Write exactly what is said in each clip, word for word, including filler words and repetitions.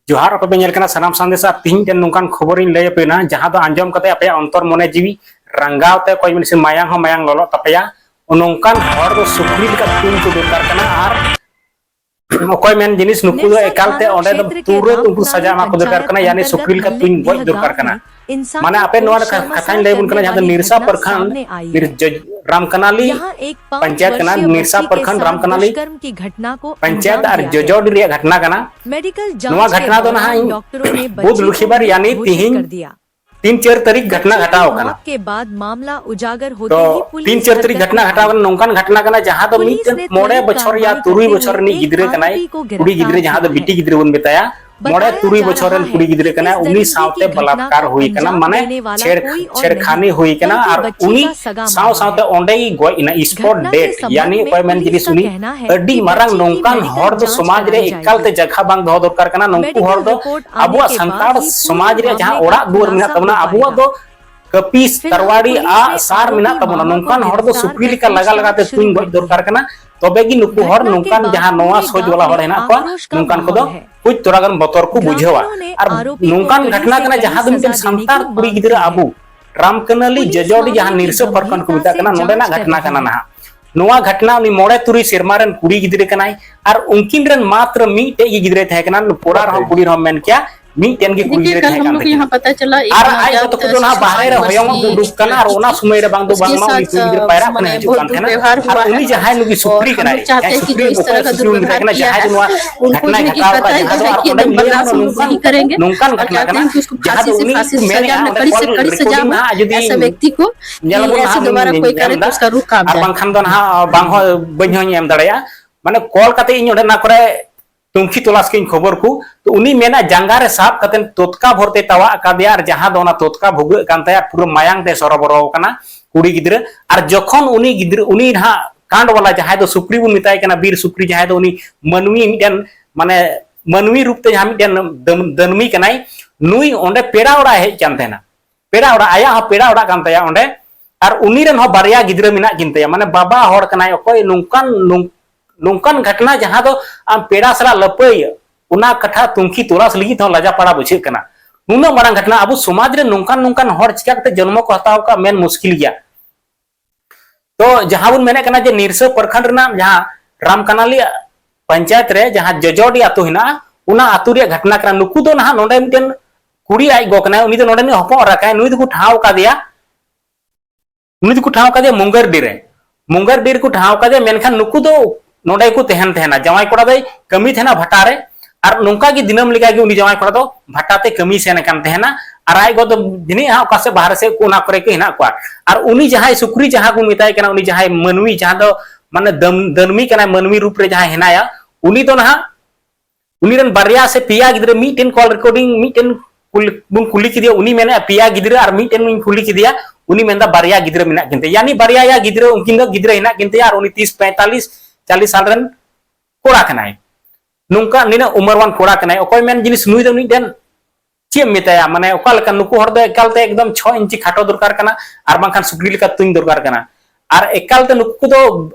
ᱡᱚᱦᱟᱨ, ᱚᱠᱚᱭ ᱯᱮ ᱧᱮᱞ ᱠᱟᱱᱟ ᱥᱟᱱᱟᱢ ᱥᱟᱸᱫᱮᱥ, ᱟᱨ ᱛᱤᱦᱤᱧ ᱢᱤᱫᱴᱮᱱ ᱱᱚᱝᱠᱟᱱ ᱠᱷᱚᱵᱚᱨᱤᱧ ᱞᱟᱹᱭ ᱟᱯᱮ ᱠᱟᱱᱟ, ᱡᱟᱦᱟᱸ ᱫᱚ ᱟᱸᱡᱚᱢ ᱠᱟᱛᱮ ᱟᱯᱮᱭᱟᱜ ᱚᱱᱛᱚᱨ ᱢᱚᱱᱮ ᱡᱤᱣᱤ ᱨᱟᱸᱜᱟᱣ ᱛᱮ ᱚᱠᱚᱭ ᱢᱤᱫ ᱢᱟᱭᱟᱝ ᱦᱚᱸ ᱢᱟᱭᱟᱝ ᱞᱚᱞᱚᱜ ᱛᱟᱯᱮᱭᱟ᱾ ᱱᱚᱝᱠᱟᱱ ᱦᱚᱲ ᱫᱚ ᱥᱩᱠᱨᱤ ᱞᱮᱠᱟ ᱛᱩᱧ ᱠᱚ ᱫᱚᱨᱠᱟᱨ ᱠᱟᱱᱟ, ᱟᱨ ᱚᱠᱚᱭ ᱢᱮᱱ ᱡᱤᱱᱤᱥ ᱱᱩᱠᱩ ᱫᱚ ᱮᱠᱟᱞ ᱛᱮ ᱚᱸᱰᱮ ᱫᱚ ᱛᱩᱨᱟᱹᱛ ᱩᱱᱠᱩ ᱥᱟᱡᱟ ᱮᱢᱟ ᱠᱚ ᱫᱚᱨᱠᱟᱨ ᱠᱟᱱᱟ, ᱭᱟᱱᱤ ᱥᱩᱠᱨᱤ ᱞᱮᱠᱟ ᱛᱩᱧ ᱜᱚᱡ ᱫᱚᱨᱠᱟᱨ ᱠᱟᱱᱟ᱾ ᱢᱟᱱᱮ ᱟᱯᱮ ᱱᱚᱣᱟ ᱠᱟᱛᱷᱟᱧ ᱞᱟᱹᱭ ᱟᱵᱚᱱ ᱠᱟᱱᱟ, ᱡᱟᱦᱟᱸ ᱫᱚ ᱱᱤᱨᱥᱟ ᱯᱨᱚᱠᱷᱚᱸᱰ, ᱱᱤᱨ-, ᱡᱚ-, ᱨᱟᱢᱠᱟᱱᱟᱞᱤ ᱯᱚᱧᱪᱟᱭᱮᱛ ᱠᱟᱱᱟ, ᱱᱤᱨᱥᱟ ᱯᱨᱚᱠᱷᱚᱸᱰ ᱨᱟᱢᱠᱟᱱᱟᱞᱤ ᱯᱚᱧᱪᱟᱭᱮᱛ ᱟᱨ ᱡᱚᱡᱚᱰᱤ ᱨᱮᱭᱟᱜ ᱜᱷᱚᱴᱱᱟ ᱠᱟᱱᱟ᱾ ᱱᱚᱣᱟ ᱜᱷᱚᱴᱱᱟ ᱫᱚ ᱱᱟᱦᱟᱜ ᱤᱧ ᱵᱩᱫᱷ ᱞᱩᱠᱷᱤᱵᱟᱨ, ᱭᱟᱱᱤ ᱛᱤᱦᱤᱧ ᱛᱤᱱ ᱪᱟᱨ ᱛᱟᱹᱨᱤᱠᱷ ᱜᱷᱚᱴᱱᱟ ᱜᱷᱟᱴᱟᱣ ᱟᱠᱟᱱᱟ᱾ ᱛᱚ ᱛᱤᱱ ᱪᱟᱨ ᱛᱟᱹᱨᱤᱠᱷ ᱜᱷᱚᱴᱱᱟ ᱜᱷᱟᱴᱟᱣ ᱟᱠᱟᱱᱟ, ᱱᱚᱝᱠᱟᱱ ᱜᱷᱚᱴᱱᱟ ᱠᱟᱱᱟ ᱡᱟᱦᱟᱸ ᱫᱚ ᱢᱤᱫᱴᱮᱱ ᱢᱚᱬᱮ ᱵᱚᱪᱷᱚᱨ ᱭᱟ ᱛᱩᱨᱩᱭ ᱵᱚᱪᱷᱚᱨ ᱨᱤᱱᱤᱡ ᱜᱤᱫᱽᱨᱟᱹ ᱠᱟᱱᱟᱭ, ᱠᱩᱲᱤ ᱜᱤᱫᱽᱨᱟᱹ, ᱡᱟᱦᱟᱸ ᱫᱚ ᱵᱤᱴᱤ ᱜᱤᱫᱽᱨᱟᱹ ᱵᱚᱱ ᱢᱮᱛᱟᱭᱟ, ᱢᱚᱬᱮ ᱛᱩᱨᱩᱭ ᱵᱚᱪᱷᱚᱨ ᱨᱮᱱ ᱠᱩᱲᱤ ᱜᱤᱫᱽᱨᱟᱹ ᱠᱟᱱᱟᱭ, ᱩᱱᱤ ᱥᱟᱶᱛᱮ ᱵᱟᱞᱟᱛᱠᱟᱨ ᱦᱩᱭ ᱠᱟᱱᱟ, ᱢᱟᱱᱮ ᱪᱷᱮᱲ-, ᱪᱷᱮᱲᱠᱷᱟᱱᱤ ᱦᱩᱭ ᱠᱟᱱᱟ, ᱟᱨ ᱩᱱᱤ ᱥᱟᱶ ᱥᱟᱶᱛᱮ ᱚᱸᱰᱮ ᱜᱮ ᱜᱚᱡ ᱮᱱᱟ, spot death, ᱭᱟᱱᱤ ᱚᱠᱚᱭ ᱢᱮᱱ ᱡᱤᱱᱤᱥ ᱩᱱᱤ ᱟᱹᱰᱤ ᱢᱟᱨᱟᱝ ᱱᱚᱝᱠᱟᱱ ᱦᱚᱲ ᱫᱚ ᱥᱚᱢᱟᱡᱽ ᱨᱮ ᱮᱠᱟᱞ ᱛᱮ ᱡᱟᱜᱟ ᱵᱟᱝ ᱫᱚᱦᱚ ᱫᱚᱨᱠᱟᱨ ᱠᱟᱱᱟ᱾ ᱱᱩᱠᱩ ᱦᱚᱲ ᱫᱚ ᱟᱵᱚᱣᱟᱜ ᱥᱟᱱᱛᱟᱲ ᱥᱚᱢᱟᱡᱽ ᱨᱮᱭᱟᱜ ᱡᱟᱦᱟᱸ ᱚᱲᱟᱜ ᱫᱩᱣᱟᱹᱨ ᱢᱮᱱᱟᱜ ᱛᱟᱵᱚᱱᱟ, ᱟᱵᱚᱣᱟᱜ ᱫᱚ ᱠᱟᱹᱯᱤ, ᱛᱟᱨᱣᱟᱲᱤ, ᱟᱜ, ᱥᱟᱨ ᱢᱮᱱᱟᱜ ᱛᱟᱵᱚᱱᱟ, ᱱᱚᱝᱠᱟᱱ ᱦᱚᱲ ᱫᱚ ᱥᱩᱠᱨᱤ ᱞᱮᱠᱟ ᱞᱟᱜᱟ ᱞᱟᱜᱟ ᱛᱮ ᱛᱩᱧ ᱜᱚᱡ ᱫᱚᱨᱠᱟᱨ ᱠᱟᱱᱟ᱾ ᱛᱚᱵᱮ ᱜᱮ ᱱᱩᱠᱩ ᱦᱚᱲ, ᱱᱚᱝᱠᱟᱱ ᱡᱟᱦᱟᱸ ᱱᱚᱣᱟ ᱥᱚᱡᱽ ᱵᱟᱞᱟ ᱦᱚᱲ ᱦᱮᱱᱟᱜ ᱠᱚᱣᱟ, ᱱᱚᱝᱠᱟᱱ ᱠᱚᱫᱚ ᱠᱟᱹᱡ ᱛᱷᱚᱲᱟ ᱜᱟᱱ ᱵᱚᱛᱚᱨ ᱠᱚ ᱵᱩᱡᱷᱟᱹᱣᱟ᱾ ᱟᱨ ᱱᱚᱝᱠᱟᱱ ᱜᱷᱚᱴᱱᱟ ᱠᱟᱱᱟ ᱡᱟᱦᱟᱸ ᱫᱚ ᱢᱤᱫᱴᱮᱱ ᱥᱟᱱᱛᱟᱲ ᱠᱩᱲᱤ ᱜᱤᱫᱽᱨᱟᱹ ᱟᱵᱚ ᱨᱟᱢᱠᱟᱱᱟᱞᱤ ᱡᱚᱡᱚᱰᱤ, ᱡᱟᱦᱟᱸ ᱱᱤᱨᱥᱟᱹ ᱯᱨᱚᱠᱷᱚᱸᱰ ᱠᱚ ᱢᱮᱛᱟᱜ ᱠᱟᱱᱟ, ᱱᱚᱸᱰᱮᱱᱟᱜ ᱜᱷᱚᱴᱱᱟ ᱠᱟᱱᱟ ᱱᱟᱦᱟᱜ᱾ ᱱᱚᱣᱟ ᱜᱷᱚᱴᱱᱟ ᱩᱱᱤ ᱢᱚᱬᱮ ᱛᱩᱨᱩᱭ ᱥᱮᱨᱢᱟ ᱨᱮᱱ ᱠᱩᱲᱤ ᱜᱤᱫᱽᱨᱟᱹ ᱠᱟᱱᱟᱭ, ᱟᱨ ᱩᱱᱠᱤᱱ ᱨᱮᱱ ᱢᱟᱛᱨᱚ ᱢᱤᱫᱴᱮᱡ ᱜᱮ ᱜᱤᱫᱽᱨᱟᱹᱭ ᱛᱟᱦᱮᱸ ᱠᱟᱱᱟ, ᱠᱚᱲᱟ ᱨᱮᱦᱚᱸ ᱠᱩᱲᱤ ᱨᱮᱦᱚᱸ ᱢᱮᱱ ᱠᱮᱭᱟ, ᱢᱤᱫᱴᱮᱱ ᱜᱮ ᱠᱩᱲᱤ ᱜᱤᱫᱽᱨᱟᱹᱭ ᱛᱟᱦᱮᱸ ᱠᱟᱱ ᱛᱟᱹᱠᱤᱱᱟ᱾ ᱟᱨ ᱟᱡ ᱡᱚᱛᱚ ᱠᱚ ᱫᱚ ᱱᱟᱦᱟᱜ ᱵᱟᱦᱨᱮ ᱨᱮ ᱦᱚᱭᱚᱝ ᱠᱚ ᱩᱰᱩᱠ ᱠᱟᱱᱟ, ᱟᱨ ᱚᱱᱟ ᱥᱚᱢᱚᱭ ᱨᱮ ᱵᱟᱝ ᱫᱚ ᱵᱟᱝᱢᱟ ᱩᱱᱤ ᱠᱩᱲᱤ ᱜᱤᱫᱽᱨᱟᱹ ᱯᱟᱭᱨᱟᱜ ᱠᱟᱱᱟᱭ, ᱦᱤᱡᱩᱜ ᱠᱟᱱ ᱛᱟᱦᱮᱱᱟ᱾ ᱟᱨ ᱩᱱᱤ ᱡᱟᱦᱟᱸᱭ ᱱᱩᱭ ᱥᱩᱠᱨᱤ ᱠᱟᱱᱟᱭ, ᱡᱟᱦᱟᱸᱭ ᱥᱩᱠᱨᱤ ᱩᱱᱠᱩ ᱚᱠᱚᱭ ᱥᱩᱠᱨᱤ ᱩᱱᱤ ᱛᱟᱦᱮᱸ ᱠᱟᱱᱟ, ᱡᱟᱦᱟᱸᱭ ᱫᱚ ᱱᱚᱣᱟ ᱜᱷᱚᱴᱱᱟᱭ ᱜᱷᱚᱴᱟᱣ ᱟᱠᱟᱫ, ᱡᱟᱦᱟᱸ ᱫᱚ ᱟᱨ ᱚᱸᱰᱮ ᱞᱟᱹᱭ ᱜᱟᱱᱚᱜᱼᱟ ᱱᱚᱝᱠᱟᱱ, ᱱᱚᱝᱠᱟᱱ ᱜᱷᱚᱴᱱᱟ ᱠᱟᱱᱟ, ᱡᱟᱦᱟᱸ ᱫᱚ ᱩᱱᱤ ᱠᱚ ᱢᱮᱱᱮᱜᱼᱟ, ᱚᱸᱰᱮ call recording ᱱᱟᱦᱟᱜ ᱡᱩᱫᱤ ᱧᱮᱞ ᱟᱵᱚᱱ ᱱᱟᱦᱟᱜ ᱤᱧ ᱮᱢ ᱮᱫᱟ, ᱟᱨ ᱵᱟᱝᱠᱷᱟᱱ ᱫᱚ ᱱᱟᱦᱟᱜ ᱵᱟᱝ ᱦᱚᱸ, ᱵᱟᱹᱧ ᱦᱚᱸᱧ ᱮᱢ ᱫᱟᱲᱮᱭᱟᱜᱼᱟ᱾ ᱢᱟᱱᱮ call ᱠᱟᱛᱮ ᱤᱧ ᱚᱸᱰᱮ ᱚᱱᱟ ᱠᱚᱨᱮ ᱛᱩᱝᱠᱷᱤ ᱛᱚᱞᱟᱥ ᱠᱟᱹᱧ ᱠᱷᱚᱵᱚᱨ ᱠᱚ, ᱛᱚ ᱩᱱᱤ ᱢᱮᱱᱟ ᱡᱟᱸᱜᱟ ᱨᱮ ᱥᱟᱵ ᱠᱟᱛᱮ ᱛᱚᱛᱠᱟ ᱵᱷᱚᱨ ᱛᱮ ᱛᱟᱣᱟᱜ ᱟᱠᱟᱫᱮᱭᱟ, ᱟᱨ ᱡᱟᱦᱟᱸ ᱫᱚ ᱚᱱᱟ ᱛᱚᱛᱠᱟ ᱵᱷᱩᱜᱟᱹᱜ ᱠᱟᱱ ᱛᱟᱭᱟ, ᱯᱩᱨᱟᱹ ᱢᱟᱭᱟᱝ ᱛᱮ ᱥᱚᱨᱚᱵᱚᱨᱚ ᱟᱠᱟᱱᱟ ᱠᱩᱲᱤ ᱜᱤᱫᱽᱨᱟᱹ᱾ ᱟᱨ ᱡᱚᱠᱷᱚᱱ ᱩᱱᱤ ᱜᱤᱫᱽᱨᱟᱹ, ᱩᱱᱤ ᱱᱟᱦᱟᱜ ᱠᱟᱸᱰ ᱵᱟᱞᱟ ᱡᱟᱦᱟᱸᱭ ᱫᱚ ᱥᱩᱠᱨᱤ ᱵᱚᱱ ᱢᱮᱛᱟᱭ ᱠᱟᱱᱟ, ᱵᱤᱨ ᱥᱩᱠᱨᱤ, ᱡᱟᱦᱟᱸᱭ ᱫᱚ ᱩᱱᱤ ᱢᱟᱹᱱᱢᱤ ᱢᱤᱫᱴᱮᱱ, ᱢᱟᱱᱮ ᱢᱟᱹᱱᱢᱤ ᱨᱩᱯ ᱛᱮ ᱡᱟᱦᱟᱸ ᱢᱤᱫᱴᱮᱱ ᱫᱟᱹᱱ-, ᱫᱟᱹᱱᱢᱤ ᱠᱟᱱᱟᱭ, ᱱᱩᱭ ᱚᱸᱰᱮ ᱯᱮᱲᱟ ᱚᱲᱟᱜ ᱮ ᱦᱮᱡ ᱠᱟᱱ ᱛᱟᱦᱮᱱᱟ᱾ ᱯᱮᱲᱟ ᱚᱲᱟᱜ, ᱟᱭᱟᱜ ᱦᱚᱸ ᱯᱮᱲᱟ ᱚᱲᱟᱜ ᱠᱟᱱ ᱛᱟᱭᱟ ᱚᱸᱰᱮ, ᱟᱨ ᱩᱱᱤ ᱨᱮᱱ ᱦᱚᱸ ᱵᱟᱨᱭᱟ ᱜᱤᱫᱽᱨᱟᱹ ᱢᱮᱱᱟᱜ ᱠᱤᱱ ᱛᱟᱭᱟ, ᱢᱟᱱᱮ ᱵᱟᱵᱟ ᱦᱚᱲ ᱠᱟᱱᱟᱭ ᱚᱠᱚᱭ, ᱱᱚᱝᱠᱟᱱ, ᱱᱚᱝ-, ᱱᱚᱝᱠᱟᱱ ᱜᱷᱚᱴᱱᱟ ᱡᱟᱦᱟᱸ ᱫᱚ ᱟᱢ ᱯᱮᱲᱟ ᱥᱟᱞᱟᱜ ᱞᱟᱹᱯᱟᱹᱭ, ᱚᱱᱟ ᱠᱟᱛᱷᱟ ᱛᱩᱱᱠᱷᱤ ᱛᱚᱞᱟᱥ ᱞᱟᱹᱜᱤᱫ ᱦᱚᱸ ᱞᱟᱡᱟ ᱯᱟᱲᱟ ᱵᱩᱡᱷᱟᱹᱜ ᱠᱟᱱᱟ᱾ ᱱᱩᱱᱟᱹᱜ ᱢᱟᱨᱟᱝ ᱜᱷᱚᱴᱱᱟ, ᱟᱵᱚ ᱥᱚᱢᱟᱡᱽ ᱨᱮ ᱱᱚᱝᱠᱟᱱ ᱱᱚᱝᱠᱟᱱ ᱦᱚᱲ ᱪᱤᱠᱟ ᱠᱟᱛᱮ ᱡᱚᱱᱢᱚ ᱠᱚ ᱦᱟᱛᱟᱣ ᱟᱠᱟᱫ, ᱢᱮᱱ ᱢᱩᱥᱠᱤᱞ ᱜᱮᱭᱟ᱾ ᱛᱚ ᱡᱟᱦᱟᱸ ᱵᱚᱱ ᱢᱮᱱᱮᱫ ᱠᱟᱱᱟ ᱡᱮ ᱱᱤᱨᱥᱟᱹ ᱯᱨᱚᱠᱷᱚᱸᱰ ᱨᱮᱱᱟᱜ ᱡᱟᱦᱟᱸ ᱨᱟᱢᱠᱟᱱᱟᱞᱤ ᱯᱚᱧᱪᱟᱭᱮᱛ ᱨᱮ ᱡᱟᱦᱟᱸ ᱡᱚᱡᱚᱰᱤ ᱟᱹᱛᱩ ᱦᱮᱱᱟᱜᱼᱟ, ᱚᱱᱟ ᱟᱹᱛᱩ ᱨᱮᱭᱟᱜ ᱜᱷᱚᱴᱱᱟ ᱠᱟᱱᱟ᱾ ᱱᱩᱠᱩ ᱫᱚ ᱱᱟᱦᱟᱜ ᱱᱚᱰᱮ ᱢᱤᱫᱴᱮᱱ ᱠᱩᱲᱤ ᱟᱡ ᱜᱚ ᱠᱟᱱᱟᱭ, ᱩᱱᱤ ᱫᱚ ᱱᱚᱰᱮᱱᱤᱡ ᱦᱚᱯᱚᱱ ᱮᱨᱟ ᱠᱟᱱᱟᱭ, ᱱᱩᱭ ᱫᱚᱠᱚ ᱴᱷᱟᱶ ᱠᱟᱫᱮᱭᱟ, ᱩᱱᱤ ᱫᱚᱠᱚ ᱴᱷᱟᱶ ᱠᱟᱫᱮᱭᱟ ᱢᱩᱝᱜᱟᱨᱰᱤ ᱨᱮ᱾ ᱢᱩᱝᱜᱟᱨᱰᱤ ᱨᱮᱠᱚ ᱴᱷᱟᱶ ᱠᱟᱫᱮᱭᱟ, ᱢᱮᱱᱠᱷᱟᱱ ᱱᱩᱠᱩ ᱫᱚ ᱱᱚᱰᱮ ᱜᱮᱠᱚ ᱛᱟᱦᱮᱱ ᱛᱟᱦᱮᱱᱟ᱾ ᱡᱟᱶᱟᱭ ᱠᱚᱲᱟ ᱫᱚᱭ ᱠᱟᱹᱢᱤ ᱛᱟᱦᱮᱱᱟ ᱵᱷᱟᱴᱟ ᱨᱮ, ᱟᱨ ᱱᱚᱝᱠᱟ ᱜᱮ ᱫᱤᱱᱟᱹᱢ ᱞᱮᱠᱟ ᱜᱮ ᱩᱱᱤ ᱡᱟᱶᱟᱭ ᱠᱚᱲᱟ ᱫᱚ ᱵᱷᱟᱴᱟ ᱛᱮ ᱠᱟᱹᱢᱤ ᱥᱮᱱ ᱟᱠᱟᱱ ᱛᱟᱦᱮᱱᱟ᱾ ᱟᱨ ᱟᱡ ᱜᱚ ᱫᱚ ᱡᱟᱹᱱᱤᱡ ᱦᱟᱸᱜ ᱚᱠᱟ ᱥᱮᱫ ᱵᱟᱦᱨᱮ ᱥᱮᱫ ᱠᱚ, ᱚᱱᱟ ᱠᱚᱨᱮ ᱠᱚ ᱦᱮᱱᱟᱜ ᱠᱚᱣᱟ᱾ ᱟᱨ ᱩᱱᱤ ᱡᱟᱦᱟᱸᱭ ᱥᱩᱠᱨᱤ, ᱡᱟᱦᱟᱸ ᱵᱚᱱ ᱢᱮᱛᱟᱭ ᱠᱟᱱᱟ, ᱩᱱᱤ ᱡᱟᱦᱟᱸᱭ ᱢᱟᱹᱱᱢᱤ, ᱡᱟᱦᱟᱸ ᱫᱚ ᱢᱟᱱᱮ ᱫᱟᱹᱢ-, ᱫᱟᱹᱱᱢᱤ ᱠᱟᱱᱟᱭ, ᱢᱟᱹᱱᱢᱤ ᱨᱩᱯ ᱨᱮ ᱡᱟᱦᱟᱸᱭ ᱦᱮᱱᱟᱭᱟ, ᱩᱱᱤ ᱫᱚ ᱱᱟᱦᱟᱜ ᱩᱱᱤ ᱨᱮᱱ ᱵᱟᱨᱭᱟ ᱥᱮ ᱯᱮᱭᱟ ᱜᱤᱫᱽᱨᱟᱹ, ᱢᱤᱫᱴᱮᱱ call recording, ᱢᱤᱫᱴᱮᱱ ᱠᱩᱞ-, ᱵᱚᱱ ᱠᱩᱞᱤ ᱠᱮᱫᱮᱭᱟ, ᱩᱱᱤ ᱢᱮᱱᱮᱫᱼᱟ ᱯᱮᱭᱟ ᱜᱤᱫᱽᱨᱟᱹ, ᱟᱨ ᱢᱤᱫᱴᱮᱱ ᱤᱧ ᱠᱩᱞᱤ ᱠᱮᱫᱮᱭᱟ, ᱩᱱᱤ ᱢᱮᱱᱫᱟ ᱵᱟᱨᱭᱟ ᱜᱤᱫᱽᱨᱟᱹ ᱢᱮᱱᱟᱜ ᱠᱤᱱ ᱛᱟᱭᱟ, ᱭᱟᱱᱤ ᱵᱟᱨᱭᱟ ᱭᱟ ᱜᱤᱫᱽᱨᱟᱹ, ᱩᱱᱠᱤᱱ ᱫᱚ ᱜᱤᱫᱽᱨᱟᱹ ᱦᱮᱱᱟᱜ ᱠᱤᱱ ᱛᱟᱭᱟ, ᱟᱨ ᱩᱱᱤ ᱛᱤᱥ ᱯᱮᱸᱛᱟᱞᱤᱥ ᱪᱟᱞᱤᱥ ᱥᱟᱞ ᱨᱮᱱ ᱠᱚᱲᱟ ᱠᱟᱱᱟᱭ᱾ ᱱᱚᱝᱠᱟ ᱱᱤᱱᱟᱹᱜ ᱩᱢᱮᱨᱣᱟᱱ ᱠᱚᱲᱟ ᱠᱟᱱᱟᱭ, ᱚᱠᱚᱭ ᱢᱮᱱ ᱡᱤᱱᱤᱥ ᱱᱩᱭ ᱫᱚ ᱢᱤᱫᱴᱮᱱ ᱪᱮᱫ ᱮᱢ ᱢᱮᱛᱟᱭᱟ, ᱢᱟᱱᱮ ᱚᱠᱟ ᱞᱮᱠᱟ, ᱱᱩᱠᱩ ᱦᱚᱲ ᱫᱚ ᱮᱠᱟᱞ ᱛᱮ ᱮᱠᱫᱚᱢ ᱪᱷᱚ ᱤᱧᱪᱤ ᱠᱷᱟᱴᱚ ᱫᱚᱨᱠᱟᱨ ᱠᱟᱱᱟ, ᱟᱨ ᱵᱟᱝᱠᱷᱟᱱ ᱥᱩᱠᱨᱤ ᱞᱮᱠᱟ ᱛᱩᱧ ᱫᱚᱨᱠᱟᱨ ᱠᱟᱱᱟ᱾ ᱟᱨ ᱮᱠᱟᱞ ᱛᱮ ᱱᱩᱠᱩ ᱫᱚ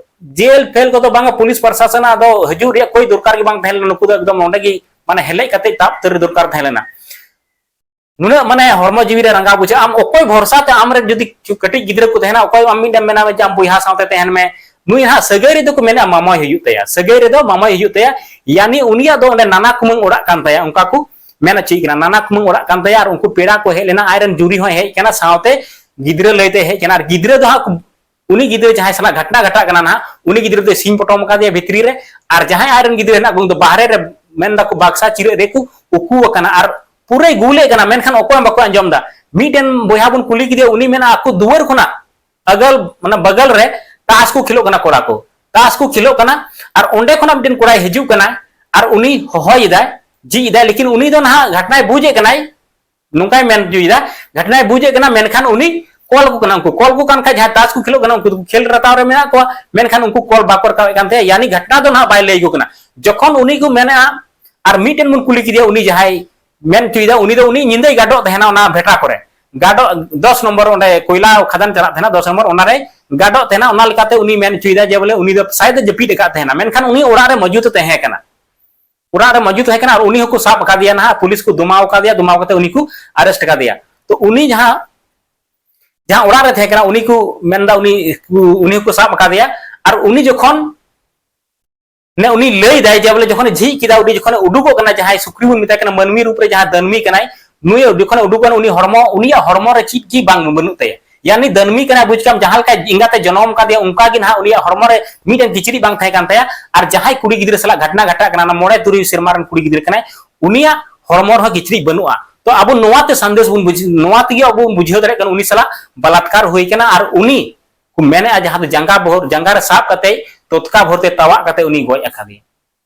ᱡᱮᱞ ᱯᱷᱮᱞ ᱠᱚᱫᱚ ᱵᱟᱝᱟ, ᱯᱩᱞᱤᱥ ᱯᱨᱚᱥᱟᱥᱚᱱ ᱟᱫᱚ ᱦᱤᱡᱩᱜ ᱨᱮᱭᱟᱜ ᱠᱳᱭ ᱫᱚᱨᱠᱟᱨ ᱜᱮ ᱵᱟᱝ ᱛᱟᱦᱮᱸ ᱞᱮᱱᱟ, ᱱᱩᱠᱩ ᱫᱚ ᱮᱠᱫᱚᱢ ᱱᱚᱰᱮ ᱜᱮ ᱢᱟᱱᱮ ᱦᱮᱞᱮᱡ ᱠᱟᱛᱮ ᱛᱟᱵ ᱩᱛᱟᱹᱨ ᱫᱚᱨᱠᱟᱨ ᱛᱟᱦᱮᱸ ᱞᱮᱱᱟ᱾ ᱱᱩᱱᱟᱹᱜ ᱢᱟᱱᱮ ᱦᱚᱲᱢᱚ ᱡᱤᱣᱤ ᱨᱮ ᱨᱟᱸᱜᱟᱣ ᱵᱩᱡᱷᱟᱹᱜᱼᱟ᱾ ᱟᱢ ᱚᱠᱚᱭ ᱵᱷᱚᱨᱥᱟ ᱛᱮ ᱟᱢ ᱨᱮᱱ ᱡᱩᱫᱤ ᱠᱟᱹᱴᱤᱡ ᱜᱤᱫᱽᱨᱟᱹ ᱠᱚ ᱛᱟᱦᱮᱱᱟ, ᱚᱠᱚᱭ ᱟᱢ ᱢᱤᱫ ᱮᱢ ᱢᱮᱱᱟ ᱡᱮ ᱟᱢ ᱵᱚᱭᱦᱟ ᱥᱟᱶᱛᱮ ᱛᱟᱦᱮᱱ ᱢᱮ, ᱱᱩᱭ ᱦᱟᱸᱜ ᱥᱟᱹᱜᱟᱹᱭ ᱨᱮᱫᱚ ᱠᱚ ᱢᱮᱱᱟ ᱢᱟᱢᱚᱭ ᱦᱩᱭᱩᱜ ᱛᱟᱭᱟ, ᱥᱟᱹᱜᱟᱹᱭ ᱨᱮᱫᱚ ᱢᱟᱢᱚᱭ ᱦᱩᱭᱩᱜ ᱛᱟᱭᱟ, ᱭᱟᱱᱤ ᱩᱱᱤᱭᱟᱜ ᱫᱚ ᱚᱸᱰᱮ ᱱᱟᱱᱟ ᱠᱩᱢᱟᱹᱝ ᱚᱲᱟᱜ ᱠᱟᱱ ᱛᱟᱭᱟ, ᱚᱱᱠᱟ ᱠᱚ ᱢᱮᱱ ᱦᱚᱪᱚᱭᱮᱫ ᱠᱟᱱᱟ᱾ ᱱᱟᱱᱟ ᱠᱩᱢᱟᱹᱝ ᱚᱲᱟᱜ ᱠᱟᱱ ᱛᱟᱭᱟ, ᱟᱨ ᱩᱱᱠᱩ ᱯᱮᱲᱟ ᱠᱚ ᱦᱮᱡ ᱞᱮᱱᱟ, ᱟᱡ ᱨᱮᱱ ᱡᱩᱨᱤ ᱦᱚᱸᱭ ᱦᱮᱡ ᱠᱟᱱᱟ, ᱥᱟᱶᱛᱮ ᱜᱤᱫᱽᱨᱟᱹ ᱞᱟᱹᱭ ᱛᱮ ᱦᱮᱡ ᱠᱟᱱᱟ, ᱟᱨ ᱜᱤᱫᱽᱨᱟᱹ ᱫᱚ ᱦᱟᱸᱜ ᱩᱱᱤ ᱜᱤᱫᱽᱨᱟᱹ ᱡᱟᱦᱟᱸᱭ ᱥᱟᱞᱟᱜ ᱜᱷᱟᱴᱱᱟ ᱜᱷᱟᱴᱟᱜ ᱠᱟᱱᱟ ᱱᱟᱦᱟᱜ, ᱩᱱᱤ ᱜᱤᱫᱽᱨᱟᱹ ᱫᱚᱭ ᱥᱤᱧ ᱯᱚᱴᱚᱢ ᱟᱠᱟᱫᱮᱭᱟ ᱵᱷᱤᱛᱨᱤ ᱨᱮ, ᱟᱨ ᱡᱟᱦᱟᱸᱭ ᱟᱡ ᱨᱮᱱ ᱜᱤᱫᱽᱨᱟᱹ ᱦᱮᱱᱟᱜ ᱠᱚ, ᱩᱱᱠᱩ ᱫᱚ ᱵᱟᱦᱨᱮ ᱨᱮ, ᱢᱮᱱ ᱫᱟᱠᱚ ᱵᱟᱠᱥᱟ ᱪᱤᱨᱟᱹᱜ ᱨᱮᱠᱚ ᱩᱠᱩ ᱟᱠᱟᱱᱟ, ᱟᱨ ᱯᱩᱨᱟᱹᱭ ᱜᱩᱞᱮᱫ ᱠᱟᱱᱟ, ᱢᱮᱱᱠᱷᱟᱱ ᱚᱠᱚᱭ ᱦᱚᱸ ᱵᱟᱠᱚ ᱟᱸᱡᱚᱢ ᱮᱫᱟ᱾ ᱢᱤᱫᱴᱮᱱ ᱵᱚᱭᱦᱟ ᱵᱚᱱ ᱠᱩᱞᱤ ᱠᱮᱫᱮᱭᱟ, ᱩᱱᱤ ᱢᱮᱱᱟ ᱟᱠᱚ ᱫᱩᱣᱟᱹᱨ ᱠᱷᱚᱱᱟᱜ ᱟᱜᱟᱞ, ᱢᱟᱱᱮ ᱵᱟᱜᱟᱞ ᱨᱮ ᱛᱟᱥ ᱠᱚ ᱠᱷᱮᱞᱳᱜ ᱠᱟᱱᱟ ᱠᱚᱲᱟ ᱠᱚ, ᱛᱟᱥ ᱠᱚ ᱠᱷᱮᱞᱳᱜ ᱠᱟᱱᱟ, ᱟᱨ ᱚᱸᱰᱮ ᱠᱷᱚᱱᱟᱜ ᱢᱤᱫᱴᱮᱱ ᱠᱚᱲᱟᱭ ᱦᱤᱡᱩᱜ ᱠᱟᱱᱟ, ᱟᱨ ᱩᱱᱤ ᱦᱚᱦᱚᱭᱮᱫᱟᱭ, ᱡᱷᱤᱡ ᱮᱫᱟᱭ, ᱞᱮᱠᱤᱱ ᱩᱱᱤ ᱫᱚ ᱱᱟᱦᱟᱜ ᱜᱷᱟᱴᱱᱟᱭ ᱵᱩᱡᱮᱫ ᱠᱟᱱᱟᱭ, ᱱᱚᱝᱠᱟᱭ ᱢᱮᱱ ᱦᱚᱪᱚᱭᱮᱫᱟ, ᱜᱷᱟᱴᱱᱟᱭ ᱵᱩᱡᱮᱫ ᱠᱟᱱᱟ, ᱢᱮᱱᱠᱷᱟᱱ ᱩᱱᱤ ᱠᱚᱞ ᱠᱚ ᱠᱟᱱᱟ᱾ ᱩᱱᱠᱩ ᱠᱚᱞ ᱠᱚ ᱠᱟᱱ ᱠᱷᱟᱡ, ᱡᱟᱦᱟᱸᱭ ᱛᱟᱥ ᱠᱚ ᱠᱷᱮᱞᱳᱜ ᱠᱟᱱᱟ, ᱩᱱᱠᱩ ᱫᱚᱠᱚ ᱠᱷᱮᱞ ᱨᱟᱛᱟᱣ ᱨᱮ ᱢᱮᱱᱟᱜ ᱠᱚᱣᱟ, ᱢᱮᱱᱠᱷᱟᱱ ᱩᱱᱠᱩ ᱠᱚᱞ ᱵᱟᱠᱚ ᱨᱟᱠᱟᱵᱮᱫ ᱠᱟᱱ ᱛᱟᱦᱮᱸᱫ, ᱭᱟᱱᱤ ᱜᱷᱟᱴᱱᱟ ᱫᱚ ᱱᱟᱦᱟᱜ ᱵᱟᱭ ᱞᱟᱹᱭ ᱟᱠᱚ ᱠᱟᱱᱟ᱾ ᱡᱚᱠᱷᱚᱱ ᱩᱱᱤ ᱠᱚ ᱢᱮᱱᱮᱫᱼᱟ, ᱟᱨ ᱢᱤᱫᱴᱮᱱ ᱵᱚᱱ ᱠᱩᱞᱤ ᱠᱮᱫᱮᱭᱟ, ᱩᱱᱤ ᱡᱟᱦᱟᱸᱭ ᱢᱮᱱ ᱦᱚᱪᱚᱭᱮᱫᱟ, ᱩᱱᱤ ᱫᱚ ᱩᱱᱤ ᱧᱤᱫᱟᱹᱭ ᱜᱟᱰᱚᱜ ᱛᱟᱦᱮᱱᱟ ᱚᱱᱟ ᱵᱷᱮᱴᱟ ᱠᱚᱨᱮ, ᱜᱟᱰᱚᱜ ᱫᱚᱥ ᱱᱚᱢᱵᱚᱨ, ᱚᱸᱰᱮ ᱠᱚᱭᱞᱟ ᱠᱷᱟᱫᱟᱱ ᱪᱟᱞᱟᱜ ᱛᱟᱦᱮᱱᱟ, ᱫᱚᱥ ᱱᱚᱢᱵᱚᱨ, ᱚᱱᱟᱨᱮ ᱜᱟᱰᱚᱜ ᱛᱟᱦᱮᱱᱟ᱾ ᱚᱱᱟ ᱞᱮᱠᱟᱛᱮ ᱩᱱᱤ ᱢᱮᱱ ᱦᱚᱪᱚᱭᱮᱫᱟ ᱡᱮ ᱵᱚᱞᱮ ᱩᱱᱤ ᱫᱚ ᱥᱟᱭᱮᱫ ᱮ ᱡᱟᱹᱯᱤᱫ ᱟᱠᱟᱫ ᱛᱟᱦᱮᱱᱟ, ᱢᱮᱱᱠᱷᱟᱱ ᱩᱱᱤ ᱚᱲᱟᱜ ᱨᱮ ᱢᱚᱡᱩᱫ ᱮ ᱛᱟᱦᱮᱸ ᱠᱟᱱᱟ᱾ ᱚᱲᱟᱜ ᱨᱮ ᱢᱟᱹᱡᱩ ᱛᱟᱦᱮᱸ ᱠᱟᱱᱟ ᱟᱨ ᱩᱱᱤ ᱦᱚᱸᱠᱚ ᱥᱟᱵ ᱟᱠᱟᱫᱮᱭᱟ ᱱᱟᱦᱟᱜ, ᱯᱩᱞᱤᱥ ᱠᱚ ᱫᱩᱢᱟᱣ ᱟᱠᱟᱫᱮᱭᱟ, ᱫᱩᱢᱟᱣ ᱠᱟᱛᱮ ᱩᱱᱤ ᱠᱚ ᱟᱨᱮᱥᱴ ᱟᱠᱟᱫᱮᱭᱟ᱾ ᱛᱚ ᱩᱱᱤ ᱡᱟᱦᱟᱸ, ᱡᱟᱦᱟᱸ ᱚᱲᱟᱜ ᱨᱮ ᱛᱟᱦᱮᱸ ᱠᱟᱱᱟ ᱩᱱᱤ ᱠᱚ ᱢᱮᱱᱫᱟ ᱩᱱᱤ, ᱩᱱᱤ ᱦᱚᱸᱠᱚ ᱥᱟᱵ ᱟᱠᱟᱫᱮᱭᱟ᱾ ᱟᱨ ᱩᱱᱤ ᱡᱚᱠᱷᱚᱱ ᱢᱟᱱᱮ ᱩᱱᱤ ᱞᱟᱹᱭ ᱫᱟᱭ ᱡᱮ ᱵᱚᱞᱮ ᱡᱚᱠᱷᱚᱱᱮ ᱡᱷᱤᱡ ᱠᱮᱫᱟ, ᱩᱱᱤ ᱡᱚᱠᱷᱚᱱᱮ ᱩᱰᱩᱠᱚᱜ ᱠᱟᱱᱟ, ᱡᱟᱦᱟᱸᱭ ᱥᱩᱠᱨᱤ ᱵᱚᱱ ᱢᱮᱛᱟᱭ ᱠᱟᱱᱟ, ᱢᱟᱹᱱᱢᱤ ᱨᱩᱯ ᱨᱮ ᱡᱟᱦᱟᱸ ᱫᱟᱹᱱᱢᱤ ᱠᱟᱱᱟᱭ, ᱱᱩᱭ ᱡᱚᱠᱷᱚᱱᱮ ᱩᱰᱩᱠᱚᱜ ᱠᱟᱱᱟ, ᱩᱱᱤ ᱦᱚᱲᱢᱚ, ᱩᱱᱤᱭᱟᱜ ᱦᱚᱲᱢᱚ ᱨᱮ ᱪᱮᱫ ᱜᱮ ᱵᱟᱝ ᱵᱟᱹᱱᱩᱜ ᱛᱟᱭᱟ᱾ ᱭᱟᱱᱤ ᱫᱟᱹᱱᱢᱤ ᱠᱟᱱᱟᱭ, ᱵᱩᱡᱽ ᱠᱟᱢ, ᱡᱟᱦᱟᱸ ᱞᱮᱠᱟ ᱮᱸᱜᱟᱛᱮ ᱡᱚᱱᱚᱢ ᱠᱟᱫᱮᱭᱟ, ᱚᱱᱠᱟ ᱜᱮ ᱱᱟᱦᱟᱜ ᱩᱱᱤᱭᱟᱜ ᱦᱚᱲᱢᱚ ᱨᱮ ᱢᱤᱫᱴᱮᱱ ᱠᱤᱪᱨᱤᱡ ᱵᱟᱝ ᱛᱟᱦᱮᱸ ᱠᱟᱱ ᱛᱟᱭᱟ᱾ ᱟᱨ ᱡᱟᱦᱟᱸᱭ ᱠᱩᱲᱤ ᱜᱤᱫᱽᱨᱟᱹ ᱥᱟᱞᱟᱜ ᱜᱷᱟᱴᱱᱟ ᱜᱷᱟᱴᱟᱜ ᱠᱟᱱᱟ, ᱚᱱᱟ ᱢᱚᱬᱮ ᱛᱩᱨᱩᱭ ᱥᱮᱨᱢᱟ ᱨᱮᱱ ᱠᱩᱲᱤ ᱜᱤᱫᱽᱨᱟᱹ ᱠᱟᱱᱟᱭ, ᱩᱱᱤᱭᱟᱜ ᱦᱚᱲᱢᱚ ᱨᱮᱦᱚᱸ ᱠᱤᱪᱨᱤᱡ ᱵᱟᱹᱱᱩᱜᱼᱟ᱾ ᱛᱚ ᱟᱵᱚ ᱱᱚᱣᱟ ᱛᱮ ᱥᱟᱸᱫᱮᱥ ᱵᱚᱱ ᱵᱩᱡᱷ-, ᱱᱚᱣᱟ ᱛᱮᱜᱮ ᱟᱵᱚ ᱵᱚᱱ ᱵᱩᱡᱷᱟᱹᱣ ᱫᱟᱲᱮᱭᱟᱜ ᱠᱟᱱᱟ, ᱩᱱᱤ ᱥᱟᱞᱟᱜ ᱵᱟᱞᱟᱛᱠᱟᱨ ᱦᱩᱭ ᱠᱟᱱᱟ᱾ ᱟᱨ ᱩᱱᱤ ᱠᱚ ᱢᱮᱱᱮᱫᱼᱟ, ᱡᱟᱦᱟᱸ ᱫᱚ ᱡᱟᱸᱜᱟ ᱵᱚᱦᱚᱜ, ᱡᱟᱸᱜᱟ ᱨᱮ ᱥᱟᱵ ᱠᱟᱛᱮ ᱛᱚᱛᱠᱟ ᱵᱷᱳᱨ ᱛᱮ ᱛᱟᱣᱟᱜ ᱠᱟᱛᱮ ᱩᱱᱤ ᱜᱚᱡ ᱟᱠᱟᱫᱮᱭᱟ᱾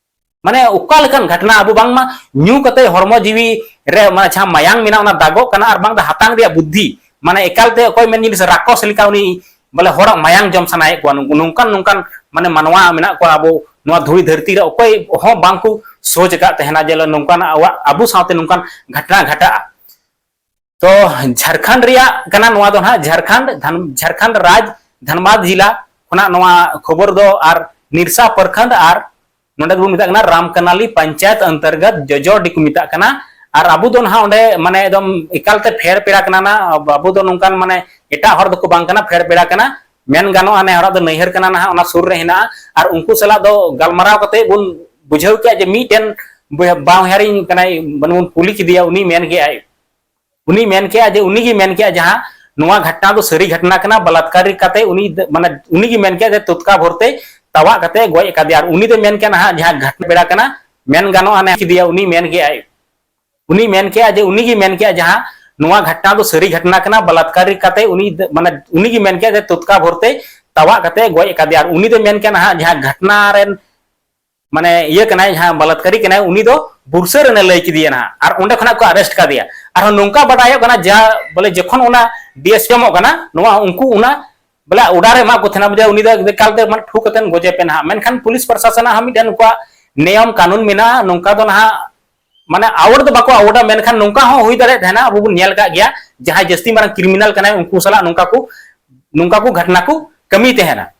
ᱢᱟᱱᱮ ᱚᱠᱟ ᱞᱮᱠᱟᱱ ᱜᱷᱟᱴᱱᱟ! ᱟᱵᱚ ᱵᱟᱝᱢᱟ ᱧᱩ ᱠᱟᱛᱮ ᱦᱚᱲᱢᱚ ᱡᱤᱣᱤ ᱨᱮ ᱢᱟᱱᱮ ᱡᱟᱦᱟᱸ ᱢᱟᱭᱟᱝ ᱢᱮᱱᱟᱜᱼᱟ, ᱚᱱᱟ ᱫᱟᱜᱚᱜ ᱠᱟᱱᱟ, ᱟᱨ ᱵᱟᱝ ᱫᱚ ᱦᱟᱛᱟᱝ ᱨᱮᱭᱟᱜ ᱵᱩᱫᱽᱫᱷᱤ, ᱢᱟᱱᱮ ᱮᱠᱟᱞᱛᱮ ᱚᱠᱚᱭ ᱢᱮᱱ ᱡᱤᱱᱤᱥ ᱨᱟᱠᱚᱥ ᱞᱮᱠᱟ ᱩᱱᱤ ᱵᱚᱞᱮ ᱦᱚᱲᱟᱜ ᱢᱟᱭᱟᱝ ᱡᱚᱢ ᱥᱟᱱᱟᱭᱮᱫ ᱠᱚᱣᱟ᱾ ᱱᱚᱝ-, ᱱᱚᱝᱠᱟᱱ, ᱱᱚᱝᱠᱟᱱ ᱢᱟᱱᱮ ᱢᱟᱱᱣᱟ ᱢᱮᱱᱟᱜ ᱠᱚᱣᱟ ᱟᱵᱚ ᱱᱚᱣᱟ ᱫᱷᱩᱲᱤ ᱫᱷᱟᱹᱨᱛᱤ ᱨᱮ, ᱚᱠᱚᱭ ᱦᱚᱸ ᱵᱟᱝ ᱠᱚ ᱥᱳᱪ ᱟᱠᱟᱫ ᱛᱟᱦᱮᱱᱟ ᱡᱮ ᱱᱚᱝᱠᱟᱱᱟᱜ ᱟᱵᱚᱣᱟᱜ, ᱟᱵᱚ ᱥᱟᱶᱛᱮ ᱱᱚᱝᱠᱟᱱ ᱜᱷᱟᱴᱱᱟ ᱜᱷᱟᱴᱟᱜᱼᱟ᱾ ᱛᱚ ᱡᱷᱟᱲᱠᱷᱚᱸᱰ ᱨᱮᱭᱟᱜ ᱠᱟᱱᱟ ᱱᱚᱣᱟ ᱫᱚ ᱱᱟᱦᱟᱜ, ᱡᱷᱟᱲᱠᱷᱚᱸᱰ, ᱫᱷᱟᱱ-, ᱡᱷᱟᱲᱠᱷᱚᱸᱰ ᱨᱟᱡᱽ ᱫᱷᱟᱱᱵᱟᱫᱽ ᱡᱤᱞᱟ ᱠᱷᱚᱱᱟᱜ ᱱᱚᱣᱟ ᱠᱷᱚᱵᱚᱨ ᱫᱚ᱾ ᱟᱨ ᱱᱤᱨᱥᱟ ᱯᱨᱚᱠᱷᱚᱸᱰ ᱟᱨ ᱱᱚᱰᱮ ᱫᱚᱵᱚᱱ ᱢᱮᱛᱟᱜ ᱠᱟᱱᱟ ᱨᱟᱢᱠᱟᱱᱟᱞᱤ ᱯᱚᱧᱪᱟᱭᱮᱛ ᱚᱱᱛᱚᱨᱜᱚᱛ ᱡᱚᱡᱚᱰᱤ ᱠᱚ ᱢᱮᱛᱟᱜ ᱠᱟᱱᱟ᱾ ᱟᱨ ᱟᱵᱚ ᱫᱚ ᱱᱟᱦᱟᱜ ᱚᱸᱰᱮ ᱢᱟᱱᱮ ᱮᱠᱫᱚᱢ ᱮᱠᱟᱞᱛᱮ ᱯᱷᱮᱨ ᱯᱮᱲᱟ ᱠᱟᱱᱟ ᱱᱟ᱾ ᱟᱵᱚ ᱫᱚ ᱱᱚᱝᱠᱟᱱ ᱢᱟᱱᱮ ᱮᱴᱟᱜ ᱦᱚᱲ ᱫᱚᱠᱚ ᱵᱟᱝ ᱠᱟᱱᱟ, ᱯᱷᱮᱨ ᱯᱮᱲᱟ ᱠᱟᱱᱟ᱾ ᱢᱮᱱ ᱜᱟᱱᱚᱜᱼᱟ, ᱱᱮ ᱦᱚᱲᱟᱜ ᱫᱚ ᱱᱟᱹᱭᱦᱟᱹᱨ ᱠᱟᱱᱟ ᱱᱟᱦᱟᱜ, ᱚᱱᱟ ᱥᱩᱨ ᱨᱮ ᱦᱮᱱᱟᱜᱼᱟ᱾ ᱟᱨ ᱩᱱᱠᱩ ᱥᱟᱞᱟᱜ ᱫᱚ ᱜᱟᱞᱢᱟᱨᱟᱣ ᱠᱟᱛᱮ ᱵᱚᱱ ᱵᱩᱡᱷᱟᱹᱣ ᱠᱮᱜᱼᱟ ᱡᱮ ᱢᱤᱫᱴᱮᱱ ᱵᱚᱭᱦᱟ-, ᱵᱟᱦᱧᱟᱨᱤᱧ ᱠᱟᱱᱟᱭ, ᱢᱟᱱᱮ ᱵᱚᱱ ᱠᱩᱞᱤ ᱠᱮᱫᱮᱭᱟ, ᱩᱱᱤ ᱢᱮᱱ ᱠᱮᱜᱼᱟᱭ, ᱩᱱᱤ ᱢᱮᱱ ᱠᱮᱜᱼᱟ ᱡᱮ, ᱩᱱᱤ ᱜᱮ ᱢᱮᱱ ᱠᱮᱜᱼᱟ, ᱡᱟᱦᱟᱸ ᱱᱚᱣᱟ ᱜᱷᱟᱴᱱᱟ ᱫᱚ ᱥᱟᱹᱨᱤ ᱜᱷᱟᱴᱱᱟ ᱠᱟᱱᱟ, ᱵᱟᱞᱟᱛᱠᱟᱨᱤ ᱠᱟᱛᱮ ᱩᱱᱤ ᱫ-, ᱢᱟᱱᱮ ᱩᱱᱤ ᱜᱮ ᱢᱮᱱ ᱠᱮᱜᱼᱟ ᱡᱮ ᱛᱚᱛᱠᱟ ᱵᱷᱳᱨ ᱛᱮ ᱛᱟᱣᱟᱜ ᱠᱟᱛᱮ ᱜᱚᱡ ᱟᱠᱟᱫᱮᱭᱟ᱾ ᱟᱨ ᱩᱱᱤ ᱫᱚ ᱢᱮᱱ ᱠᱮᱜᱼᱟ ᱱᱟᱦᱟᱜ ᱡᱟᱦᱟᱸ ᱜᱷᱟᱴᱱᱟ ᱵᱮᱲᱟ ᱠᱟᱱᱟ, ᱢᱮᱱ ᱜᱟᱱᱚᱜᱼᱟ ᱱᱮ ᱠᱮᱫᱮᱭᱟ, ᱩᱱᱤ ᱢᱮᱱ ᱠᱮᱜᱼᱟᱭ, ᱩᱱᱤ ᱢᱮᱱ ᱠᱮᱜᱼᱟ ᱡᱮ, ᱩᱱᱤ ᱜᱮ ᱢᱮᱱ ᱠᱮᱜᱼᱟ, ᱡᱟᱦᱟᱸ ᱱᱚᱣᱟ ᱜᱷᱟᱴᱱᱟ ᱫᱚ ᱥᱟᱹᱨᱤ ᱜᱷᱟᱴᱱᱟ ᱠᱟᱱᱟ, ᱵᱟᱞᱟᱛᱠᱟᱨᱤ ᱠᱟᱛᱮ ᱩᱱᱤ ᱫ-, ᱢᱟᱱᱮ ᱩᱱᱤ ᱜᱮ ᱢᱮᱱ ᱠᱮᱜᱼᱟ ᱡᱮ ᱛᱚᱛᱠᱟ ᱵᱷᱳᱨ ᱛᱮ ᱛᱟᱣᱟᱜ ᱠᱟᱛᱮ ᱜᱚᱡ ᱟᱠᱟᱫᱮᱭᱟ᱾ ᱟᱨ ᱩᱱᱤ ᱫᱚ ᱢᱮᱱ ᱠᱮᱜᱼᱟ ᱱᱟᱦᱟᱜ ᱡᱟᱦᱟᱸ ᱜᱷᱟᱴᱱᱟ ᱨᱮᱱ ᱢᱟᱱᱮ ᱤᱭᱟᱹ ᱠᱟᱱᱟᱭ, ᱡᱟᱦᱟᱸ ᱵᱟᱞᱟᱛᱠᱟᱨᱤ ᱠᱟᱱᱟᱭ, ᱩᱱᱤ ᱫᱚ ᱵᱩᱨᱥᱟᱹ ᱨᱮᱱᱮ ᱞᱟᱹᱭ ᱠᱮᱫᱮᱭᱟ ᱱᱟᱦᱟᱜ, ᱟᱨ ᱚᱸᱰᱮ ᱠᱷᱚᱱᱟᱜ ᱠᱚ ᱟᱨᱮᱥᱴ ᱠᱟᱫᱮᱭᱟ᱾ ᱟᱨᱦᱚᱸ ᱱᱚᱝᱠᱟ ᱵᱟᱰᱟᱭᱚᱜ ᱠᱟᱱᱟ, ᱡᱟ ᱵᱚᱞᱮ ᱡᱚᱠᱷᱚᱱ ᱚᱱᱟ ᱰᱤ ᱮᱥ ᱯᱤ ᱮᱢᱚᱜ ᱠᱟᱱᱟ, ᱱᱚᱣᱟ ᱩᱱᱠᱩ ᱚᱱᱟ ᱵᱚᱞᱮ ᱚᱰᱟᱨ ᱮ ᱮᱢᱟ ᱠᱚ ᱛᱟᱦᱮᱱᱟ, ᱵᱚᱞᱮ ᱩᱱᱤ ᱫᱚ ᱮᱠᱟᱞ ᱛᱮ ᱢᱟᱱᱮ ᱴᱷᱩ ᱠᱟᱛᱮ ᱜᱚᱡᱮ ᱯᱮ ᱱᱟᱦᱟᱜ᱾ ᱢᱮᱱᱠᱷᱟᱱ ᱯᱩᱞᱤᱥ ᱯᱨᱚᱥᱟᱥᱚᱱᱟᱜ ᱦᱚᱸ ᱢᱤᱫᱴᱮᱱ ᱩᱱᱠᱩᱣᱟᱜ ᱱᱤᱭᱚᱢ ᱠᱟᱹᱱᱩᱱ ᱢᱮᱱᱟᱜᱼᱟ, ᱱᱚᱝᱠᱟ ᱫᱚ ᱱᱟᱦᱟᱜ ᱢᱟᱱᱮ ᱟᱣᱩᱴ ᱫᱚ ᱵᱟᱠᱚ ᱟᱣᱩᱴᱟ, ᱢᱮᱱᱠᱷᱟᱱ ᱱᱚᱝᱠᱟ ᱦᱚᱸ ᱦᱩᱭ ᱫᱟᱲᱮᱭᱟᱜ ᱛᱟᱦᱮᱱᱟ, ᱟᱵᱚ ᱵᱚᱱ ᱧᱮᱞ ᱟᱠᱟᱫ ᱜᱮᱭᱟ, ᱡᱟᱦᱟᱸᱭ ᱡᱟᱹᱥᱛᱤ ᱢᱟᱨᱟᱝ ᱠᱨᱤᱢᱤᱱᱟᱞ ᱠᱟᱱᱟᱭ, ᱩᱱᱠᱩ ᱥᱟᱞᱟᱜ ᱱᱚᱝᱠᱟ ᱠᱚ, ᱱᱚᱝᱠᱟ ᱠᱚ ᱜᱷᱟᱴᱱᱟ ᱠᱚ ᱠᱟᱹᱢᱤ ᱛᱟᱦᱮᱱᱟ᱾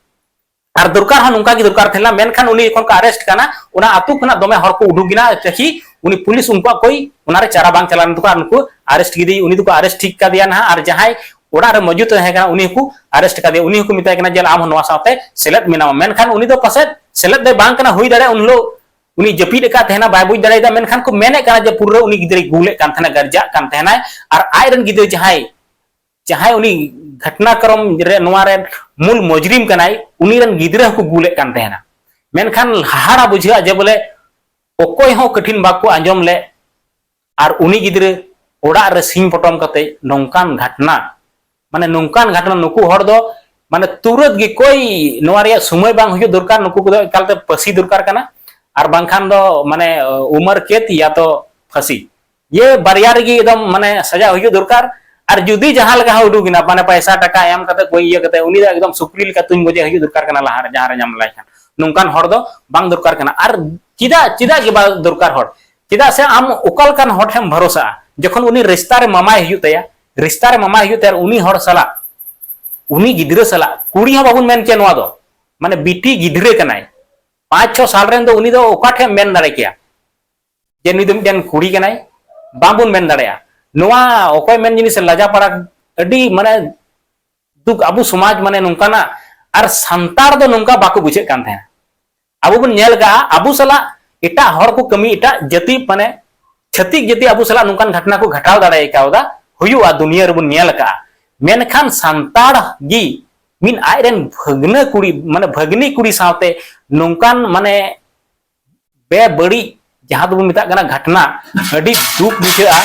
ᱟᱨ ᱫᱚᱨᱠᱟᱨ ᱦᱚᱸ ᱱᱚᱝᱠᱟ ᱜᱮ ᱫᱚᱨᱠᱟᱨ ᱛᱟᱦᱮᱸ ᱞᱮᱱᱟ, ᱢᱮᱱᱠᱷᱟᱱ ᱩᱱᱤ ᱡᱚᱠᱷᱚᱱ ᱠᱚ ᱟᱨᱮᱥᱴ ᱠᱟᱱᱟ, ᱚᱱᱟ ᱟᱹᱛᱩ ᱠᱷᱚᱱᱟᱜ ᱫᱚᱢᱮ ᱦᱚᱲ ᱠᱚ ᱩᱰᱩᱠ ᱮᱱᱟ, ᱛᱟᱠᱤ ᱩᱱᱤ ᱯᱩᱞᱤᱥ ᱩᱱᱠᱩᱣᱟᱜ ᱠᱚᱭ ᱚᱱᱟᱨᱮ ᱪᱟᱨᱟ ᱵᱟᱝ ᱪᱟᱞᱟᱣ ᱞᱮᱱ ᱛᱟᱠᱚᱣᱟ, ᱟᱨ ᱩᱱᱠᱩ ᱟᱨᱮᱥᱴ ᱠᱮᱫᱮ, ᱩᱱᱤ ᱫᱚᱠᱚ ᱟᱨᱮᱥᱴ ᱴᱷᱤᱠ ᱠᱟᱫᱮᱭᱟ ᱱᱟᱦᱟᱜ, ᱟᱨ ᱡᱟᱦᱟᱸᱭ ᱚᱲᱟᱜ ᱨᱮ ᱢᱚᱡᱩᱫ ᱛᱟᱦᱮᱸ ᱠᱟᱱᱟ ᱩᱱᱤ ᱦᱚᱸᱠᱚ ᱟᱨᱮᱥᱴ ᱠᱟᱫᱮᱭᱟ, ᱩᱱᱤ ᱦᱚᱸᱠᱚ ᱢᱮᱛᱟᱭ ᱠᱟᱱᱟ ᱡᱮ ᱟᱢ ᱦᱚᱸ ᱱᱚᱣᱟ ᱥᱟᱶᱛᱮ ᱥᱮᱞᱮᱫ ᱢᱮᱱᱟᱢᱟ, ᱢᱮᱱᱠᱷᱟᱱ ᱩᱱᱤ ᱫᱚ ᱯᱟᱥᱮᱡ ᱥᱮᱞᱮᱫ ᱫᱚᱭ ᱵᱟᱝ ᱠᱟᱱᱟ, ᱦᱩᱭ ᱫᱟᱲᱮᱭᱟᱜᱼᱟ ᱩᱱ ᱦᱤᱞᱳᱜ ᱩᱱᱤ ᱡᱟᱹᱯᱤᱫ ᱟᱠᱟᱫ ᱛᱟᱦᱮᱱᱟ, ᱵᱟᱭ ᱵᱩᱡᱽ ᱫᱟᱲᱮᱭᱟᱫᱟ, ᱢᱮᱱᱠᱷᱟᱱ ᱠᱚ ᱢᱮᱱᱮᱫ ᱠᱟᱱᱟ ᱡᱮ ᱯᱩᱨᱟᱹ ᱩᱱᱤ ᱜᱤᱫᱽᱨᱟᱹᱭ ᱜᱩᱞᱮᱫ ᱠᱟᱱ ᱛᱟᱦᱮᱱᱟ, ᱜᱟᱨᱡᱟᱜ ᱠᱟᱱ ᱛᱟᱦᱮᱱᱟᱭ, ᱟᱨ ᱟᱡ ᱨᱮᱱ ᱜᱤᱫᱽᱨᱟᱹ ᱡᱟᱦᱟᱸᱭ ᱡᱟᱦᱟᱸᱭ ᱩᱱᱤ ᱜᱷᱚᱴᱱᱟ ᱠᱨᱚᱢ ᱨᱮ ᱱᱚᱣᱟ ᱨᱮᱱ ᱢᱩᱞ ᱢᱩᱡᱽᱨᱤᱢ ᱠᱟᱱᱟᱭ, ᱩᱱᱤ ᱨᱮᱱ ᱜᱤᱫᱽᱨᱟᱹ ᱦᱚᱸᱠᱚ ᱜᱩᱞᱮᱫ ᱠᱟᱱ ᱛᱟᱦᱮᱱᱟ᱾ ᱢᱮᱱᱠᱷᱟᱱ ᱦᱟᱦᱟᱲᱟ ᱵᱩᱡᱷᱟᱹᱜᱼᱟ ᱡᱮ ᱵᱚᱞᱮ ᱚᱠᱚᱭ ᱦᱚᱸ ᱠᱚᱴᱷᱤᱱ ᱵᱟᱠᱚ ᱟᱸᱡᱚᱢ ᱞᱮᱫ, ᱟᱨ ᱩᱱᱤ ᱜᱤᱫᱽᱨᱟᱹ ᱚᱲᱟᱜ ᱨᱮ ᱥᱤᱧ ᱯᱚᱴᱚᱢ ᱠᱟᱛᱮ ᱱᱚᱝᱠᱟᱱ ᱜᱷᱚᱴᱱᱟ, ᱢᱟᱱᱮ ᱱᱚᱝᱠᱟᱱ ᱜᱷᱚᱴᱱᱟ, ᱱᱩᱠᱩ ᱦᱚᱲ ᱫᱚ ᱢᱟᱱᱮ ᱛᱩᱨᱟᱹᱛ ᱜᱮ ᱠᱚᱭ ᱱᱚᱣᱟ ᱨᱮᱭᱟᱜ ᱥᱚᱢᱚᱭ ᱵᱟᱝ ᱦᱩᱭᱩᱜ ᱫᱚᱨᱠᱟᱨ, ᱱᱩᱠᱩ ᱠᱚᱫᱚ ᱮᱠᱟᱞᱛᱮ ᱯᱷᱟᱹᱥᱤ ᱫᱚᱨᱠᱟᱨ ᱠᱟᱱᱟ, ᱟᱨ ᱵᱟᱝᱠᱷᱟᱱ ᱫᱚ ᱢᱟᱱᱮ ᱩᱢᱟᱨ ᱠᱮᱫ ᱭᱟ ᱛᱚ ᱯᱷᱟᱹᱥᱤ, ᱤᱭᱟᱹ ᱵᱟᱨᱭᱟ ᱨᱮᱜᱮ ᱮᱠᱫᱚᱢ ᱢᱟᱱᱮ ᱥᱟᱡᱟ ᱦᱩᱭᱩᱜ ᱫᱚᱨᱠᱟᱨ᱾ ᱟᱨ ᱡᱩᱫᱤ ᱡᱟᱦᱟᱸ ᱞᱮᱠᱟ ᱦᱚᱸ ᱩᱰᱩᱠ ᱮᱱᱟ, ᱢᱟᱱᱮ ᱯᱚᱭᱥᱟ ᱴᱟᱠᱟ ᱮᱢ ᱠᱟᱛᱮ ᱠᱚ ᱤᱭᱟᱹ ᱠᱟᱛᱮ, ᱩᱱᱤ ᱫᱚ ᱮᱠᱫᱚᱢ ᱥᱩᱠᱨᱤ ᱞᱮᱠᱟ ᱛᱩᱧ ᱜᱚᱡᱮ ᱦᱩᱭᱩᱜ ᱫᱚᱨᱠᱟᱨ ᱠᱟᱱᱟ ᱞᱟᱦᱟ ᱨᱮ, ᱡᱟᱦᱟᱸ ᱨᱮ ᱧᱟᱢ ᱞᱮᱭ ᱠᱷᱟᱱ᱾ ᱱᱚᱝᱠᱟᱱ ᱦᱚᱲ ᱫᱚ ᱵᱟᱝ ᱫᱚᱨᱠᱟᱨ ᱠᱟᱱᱟ᱾ ᱟᱨ ᱪᱮᱫᱟᱜ, ᱪᱮᱫᱟᱜ ᱜᱮ ᱵᱟᱝ ᱫᱚᱨᱠᱟᱨ ᱦᱚᱲ? ᱪᱮᱫᱟᱜ ᱥᱮ ᱟᱢ ᱚᱠᱟ ᱞᱮᱠᱟᱱ ᱦᱚᱲ ᱴᱷᱮᱱ ᱮᱢ ᱵᱷᱚᱨᱚᱥᱟᱜᱼᱟ? ᱡᱚᱠᱷᱚᱱ ᱩᱱᱤ ᱨᱤᱥᱛᱟ ᱨᱮ ᱢᱟᱢᱟᱭ ᱦᱩᱭᱩᱜ ᱛᱟᱭᱟ, ᱨᱤᱥᱛᱟ ᱨᱮ ᱢᱟᱢᱟᱭ ᱦᱩᱭᱩᱜ ᱛᱟᱭᱟ, ᱩᱱᱤ ᱦᱚᱲ ᱥᱟᱞᱟᱜ, ᱩᱱᱤ ᱜᱤᱫᱽᱨᱟᱹ ᱥᱟᱞᱟᱜ, ᱠᱩᱲᱤ ᱦᱚᱸ ᱵᱟᱵᱚᱱ ᱢᱮᱱ ᱠᱮᱭᱟ ᱱᱚᱣᱟ ᱫᱚ, ᱢᱟᱱᱮ ᱵᱤᱴᱤ ᱜᱤᱫᱽᱨᱟᱹ ᱠᱟᱱᱟᱭ, ᱯᱟᱸᱪ ᱪᱷᱚ ᱥᱟᱞ ᱨᱮᱱ ᱫᱚ ᱩᱱᱤ ᱫᱚ ᱚᱠᱟ ᱴᱷᱮᱱ ᱮᱢ ᱢᱮᱱ ᱫᱟᱲᱮ ᱠᱮᱭᱟ ᱡᱮ ᱱᱩᱭ ᱫᱚ ᱢᱤᱫᱴᱮᱱ ᱠᱩᱲᱤ ᱠᱟᱱᱟᱭ? ᱵᱟᱝᱵᱚᱱ ᱢᱮᱱ ᱫᱟᱲᱮᱭᱟᱜᱼᱟ᱾ ᱱᱚᱣᱟ ᱚᱠᱚᱭ ᱢᱮᱱ ᱡᱤᱱᱤᱥ ᱞᱟᱡᱟ ᱯᱟᱲᱟ, ᱟᱹᱰᱤ ᱢᱟᱱᱮ ᱫᱩᱠ, ᱟᱵᱚ ᱥᱚᱢᱟᱡᱽ ᱢᱟᱱᱮ ᱱᱚᱝᱠᱟᱱᱟᱜ, ᱟᱨ ᱥᱟᱱᱛᱟᱲ ᱫᱚ ᱱᱚᱝᱠᱟ ᱵᱟᱠᱚ ᱵᱩᱡᱷᱟᱹᱜ ᱠᱟᱱ ᱛᱟᱦᱮᱸᱱᱟ᱾ ᱟᱵᱚ ᱵᱚᱱ ᱧᱮᱞ ᱠᱟᱜᱼᱟ, ᱟᱵᱚ ᱥᱟᱞᱟᱜ ᱮᱴᱟᱜ ᱦᱚᱲ ᱠᱚ ᱠᱟᱹᱢᱤ, ᱮᱴᱟᱜ ᱡᱟᱹᱛᱤ ᱢᱟᱱᱮ ᱪᱷᱟᱹᱛᱤᱠ ᱡᱟᱹᱛᱤ ᱟᱵᱚ ᱥᱟᱞᱟᱜ ᱱᱚᱝᱠᱟᱱ ᱜᱷᱚᱴᱱᱟ ᱠᱚ ᱜᱷᱟᱴᱟᱣ ᱫᱟᱲᱮ ᱠᱟᱣᱫᱟ, ᱦᱩᱭᱩᱜᱼᱟ, ᱫᱩᱱᱤᱭᱟᱹ ᱨᱮᱵᱚᱱ ᱧᱮᱞ ᱠᱟᱜᱼᱟ᱾ ᱢᱮᱱᱠᱷᱟᱱ ᱥᱟᱱᱛᱟᱲ ᱜᱮ ᱢᱤᱫ ᱟᱡᱨᱮᱱ ᱵᱷᱟᱹᱜᱽᱱᱟᱹ ᱠᱩᱲᱤ, ᱢᱟᱱᱮ ᱵᱷᱟᱹᱜᱽᱱᱤ ᱠᱩᱲᱤ ᱥᱟᱶᱛᱮ ᱱᱚᱝᱠᱟᱱ ᱢᱟᱱᱮ ᱵᱮᱵᱟᱹᱲᱤᱡ, ᱡᱟᱦᱟᱸ ᱫᱚᱵᱚᱱ ᱢᱮᱛᱟᱜ ᱠᱟᱱᱟ ᱜᱷᱚᱴᱱᱟ, ᱟᱹᱰᱤ ᱫᱩᱠ ᱵᱩᱡᱷᱟᱹᱜᱼᱟ᱾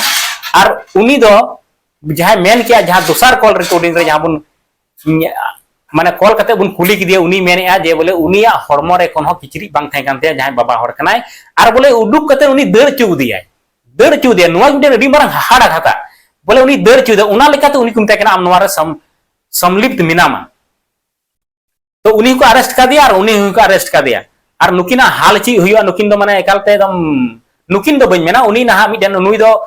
ᱟᱨ ᱩᱱᱤ ᱫᱚ ᱡᱟᱦᱟᱸᱭ ᱢᱮᱱ ᱠᱮᱜᱼᱟ, ᱡᱟᱦᱟᱸ ᱫᱚᱥᱟᱨ ᱠᱚᱞ ᱨᱮᱠᱚᱨᱰᱤᱝ ᱨᱮ ᱡᱟᱦᱟᱸ ᱵᱚᱱ, ᱢᱟᱱᱮ ᱠᱚᱞ ᱠᱟᱛᱮ ᱵᱚᱱ ᱠᱩᱞᱤ ᱠᱮᱫᱮᱭᱟ, ᱩᱱᱤ ᱢᱮᱱᱮᱜᱼᱟ ᱡᱮ ᱵᱚᱞᱮ ᱩᱱᱤᱭᱟᱜ ᱦᱚᱲᱢᱚ ᱨᱮ ᱠᱳᱱᱳ ᱠᱤᱪᱨᱤᱡ ᱵᱟᱝ ᱛᱟᱦᱮᱸ ᱠᱟᱱ ᱛᱟᱭᱟ, ᱡᱟᱦᱟᱸᱭ ᱵᱟᱵᱟ ᱦᱚᱲ ᱠᱟᱱᱟᱭ, ᱟᱨ ᱵᱚᱞᱮ ᱩᱰᱩᱠ ᱠᱟᱛᱮ ᱩᱱᱤ ᱫᱟᱹᱲ ᱦᱚᱪᱚ ᱠᱮᱫᱮᱭᱟᱭ, ᱫᱟᱹᱲ ᱦᱚᱪᱚ ᱠᱮᱫᱮᱭᱟ᱾ ᱱᱚᱣᱟ ᱢᱤᱫᱴᱮᱱ ᱟᱹᱰᱤ ᱢᱟᱨᱟᱝ ᱦᱟᱦᱟᱲᱟ ᱠᱟᱛᱷᱟ, ᱵᱚᱞᱮ ᱩᱱᱤ ᱫᱟᱹᱲ ᱦᱚᱪᱚᱭᱮᱫᱟ, ᱚᱱᱟ ᱞᱮᱠᱟᱛᱮ ᱩᱱᱤ ᱠᱚ ᱢᱮᱛᱟᱭ ᱠᱟᱱᱟ ᱟᱢ ᱱᱚᱣᱟ ᱨᱮ ᱥᱚᱢ-, ᱥᱚᱢᱞᱤᱯᱛ ᱢᱮᱱᱟᱢᱟ᱾ ᱛᱚ ᱩᱱᱤ ᱦᱚᱸᱠᱚ ᱟᱨᱮᱥᱴ ᱠᱟᱫᱮᱭᱟ ᱟᱨ ᱩᱱᱤ ᱦᱚᱸᱠᱚ ᱟᱨᱮᱥᱴ ᱠᱟᱫᱮᱭᱟ᱾ ᱟᱨ ᱱᱩᱠᱤᱱᱟᱜ ᱦᱟᱞ ᱪᱮᱫ ᱦᱩᱭᱩᱜᱼᱟ? ᱱᱩᱠᱤᱱ ᱫᱚ ᱢᱟᱱᱮ ᱮᱠᱟᱞᱛᱮ ᱮᱠᱫᱚᱢ, ᱱᱩᱠᱤᱱ ᱫᱚ ᱵᱟᱹᱧ ᱢᱮᱱᱟ, ᱩᱱᱤ ᱱᱟᱦᱟᱜ ᱢᱤᱫᱴᱮᱱ, ᱱᱩᱭ ᱫᱚ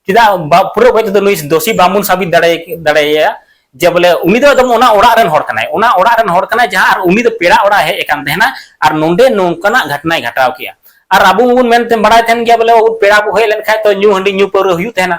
ᱪᱮᱫᱟᱜ ᱵᱟ-, ᱯᱩᱨᱟᱹ ᱜᱚᱡ ᱛᱮᱫᱚ ᱱᱩᱭ ᱫᱳᱥᱤ ᱵᱟᱵᱚᱱ ᱥᱟᱵᱤᱛ ᱫᱟᱲᱮ, ᱫᱟᱲᱮᱭᱟᱭᱟ᱾ ᱡᱮ ᱵᱚᱞᱮ ᱩᱱᱤ ᱫᱚ ᱮᱠᱫᱚᱢ ᱚᱱᱟ ᱚᱲᱟᱜ ᱨᱮᱱ ᱦᱚᱲ ᱠᱟᱱᱟᱭ, ᱚᱱᱟ ᱚᱲᱟᱜ ᱨᱮᱱ ᱦᱚᱲ ᱠᱟᱱᱟᱭ ᱡᱟᱦᱟᱸ, ᱟᱨ ᱩᱱᱤ ᱫᱚ ᱯᱮᱲᱟ ᱚᱲᱟᱜ ᱮ ᱦᱮᱡ ᱟᱠᱟᱱ ᱛᱟᱦᱮᱱᱟ, ᱟᱨ ᱱᱚᱰᱮ ᱱᱚᱝᱠᱟᱱᱟᱜ ᱜᱷᱚᱴᱱᱟᱭ ᱜᱷᱚᱴᱟᱣ ᱠᱮᱜᱼᱟ᱾ ᱟᱨ ᱟᱵᱚ ᱵᱚᱱ ᱢᱮᱱ ᱛᱮ ᱵᱟᱲᱟᱭ ᱛᱟᱦᱮᱱ ᱜᱮᱭᱟ ᱵᱚᱞᱮ ᱯᱮᱲᱟ ᱵᱚ ᱦᱮᱡ ᱞᱮᱱᱠᱷᱟᱱ ᱛᱚ ᱧᱩ ᱦᱟᱺᱰᱤ ᱧᱩ ᱯᱟᱹᱣᱨᱟᱹ ᱦᱩᱭᱩᱜ ᱛᱟᱦᱮᱱᱟ᱾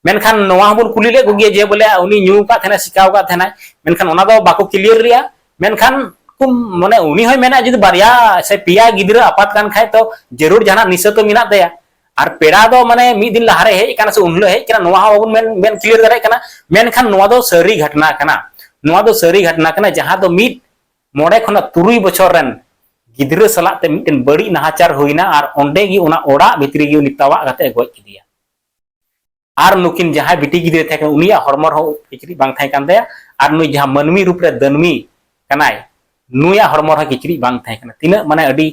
ᱢᱮᱱᱠᱷᱟᱱ ᱱᱚᱣᱟ ᱦᱚᱸᱵᱚᱱ ᱠᱩᱞᱤ ᱞᱮᱫ ᱠᱚᱜᱮᱭᱟ ᱡᱮ ᱵᱚᱞᱮ ᱩᱱᱤ ᱧᱩ ᱟᱠᱟᱫ ᱛᱟᱦᱮᱱᱟᱭ, ᱥᱤᱠᱟᱣ ᱟᱠᱟᱫ ᱛᱟᱦᱮᱱᱟᱭ, ᱢᱮᱱᱠᱷᱟᱱ ᱚᱱᱟ ᱫᱚ ᱵᱟᱠᱚ clear ᱞᱮᱜᱼᱟ᱾ ᱢᱮᱱᱠᱷᱟᱱ ᱠᱚ ᱢᱟᱱᱮ ᱩᱱᱤ ᱦᱚᱸᱭ ᱢᱮᱱᱟ ᱡᱩᱫᱤ ᱵᱟᱨᱭᱟ ᱥᱮ ᱯᱮᱭᱟ ᱜᱤᱫᱽᱨᱟᱹ ᱟᱯᱟᱛ ᱠᱟᱱ ᱠᱷᱟᱡ ᱛᱚ ᱡᱟᱹᱨᱩᱲ ᱡᱟᱦᱟᱱᱟᱜ ᱱᱤᱥᱟᱹ ᱛᱚ ᱢᱮᱱᱟᱜ ᱛᱟᱭᱟ᱾ ᱟᱨ ᱯᱮᱲᱟ ᱫᱚ ᱢᱟᱱᱮ ᱢᱤᱫ ᱫᱤᱱ ᱞᱟᱦᱟᱨᱮ ᱦᱮᱡ ᱟᱠᱟᱱᱟ ᱥᱮ ᱩᱱ ᱦᱤᱞᱳᱜ ᱦᱮᱡ ᱟᱠᱟᱱᱟ, ᱱᱚᱣᱟ ᱦᱚᱸ ᱵᱟᱵᱚᱱ ᱢᱮᱱ, ᱢᱮᱱ clear ᱫᱟᱲᱮᱭᱟᱜ ᱠᱟᱱᱟ᱾ ᱢᱮᱱᱠᱷᱟᱱ ᱱᱚᱣᱟ ᱫᱚ ᱥᱟᱹᱨᱤ ᱜᱷᱚᱴᱱᱟ ᱠᱟᱱᱟ᱾ ᱱᱚᱣᱟ ᱫᱚ ᱥᱟᱹᱨᱤ ᱜᱷᱚᱴᱱᱟ ᱠᱟᱱᱟ, ᱡᱟᱦᱟᱸ ᱫᱚ ᱢᱤᱫ ᱢᱚᱬᱮ ᱠᱷᱚᱱᱟᱜ ᱛᱩᱨᱩᱭ ᱵᱚᱪᱷᱚᱨ ᱨᱮᱱ ᱜᱤᱫᱽᱨᱟᱹ ᱥᱟᱞᱟᱜ ᱛᱮ ᱢᱤᱫᱴᱮᱱ ᱵᱟᱹᱲᱤᱡ ᱱᱟᱦᱟᱪᱟᱨ ᱦᱩᱭᱱᱟ, ᱟᱨ ᱚᱸᱰᱮ ᱜᱮ ᱚᱱᱟ ᱚᱲᱟᱜ ᱵᱷᱤᱛᱨᱤ ᱜᱮ ᱩᱱᱤ ᱛᱟᱣᱟᱜ ᱠᱟᱛᱮ ᱮ ᱜᱚᱡ ᱠᱮᱫᱮᱭᱟ᱾ ᱟᱨ ᱱᱩᱠᱤᱱ ᱡᱟᱦᱟᱸᱭ ᱵᱤᱴᱤ ᱜᱤᱫᱽᱨᱟᱹ ᱛᱟᱦᱮᱸ ᱠᱟᱱᱟ, ᱩᱱᱤᱭᱟᱜ ᱦᱚᱲᱢᱚ ᱨᱮᱦᱚᱸ ᱠᱤᱪᱨᱤᱡ ᱵᱟᱝ ᱛᱟᱦᱮᱸ ᱠᱟᱱ ᱛᱟᱭᱟ, ᱟᱨ ᱱᱩᱭ ᱡᱟᱦᱟᱸ ᱢᱟᱹᱱᱢᱤ ᱨᱩᱯ ᱨᱮ ᱫᱟᱹᱱᱢᱤ ᱠᱟᱱᱟᱭ, ᱱᱩᱭᱟᱜ ᱦᱚᱲᱢᱚ ᱨᱮᱦᱚᱸ ᱠᱤᱪᱨᱤᱡ ᱵᱟᱝ ᱛᱟᱦᱮᱸ ᱠᱟᱱᱟ᱾ ᱛᱤᱱᱟᱹᱜ ᱢᱟᱱᱮ ᱟᱹᱰᱤ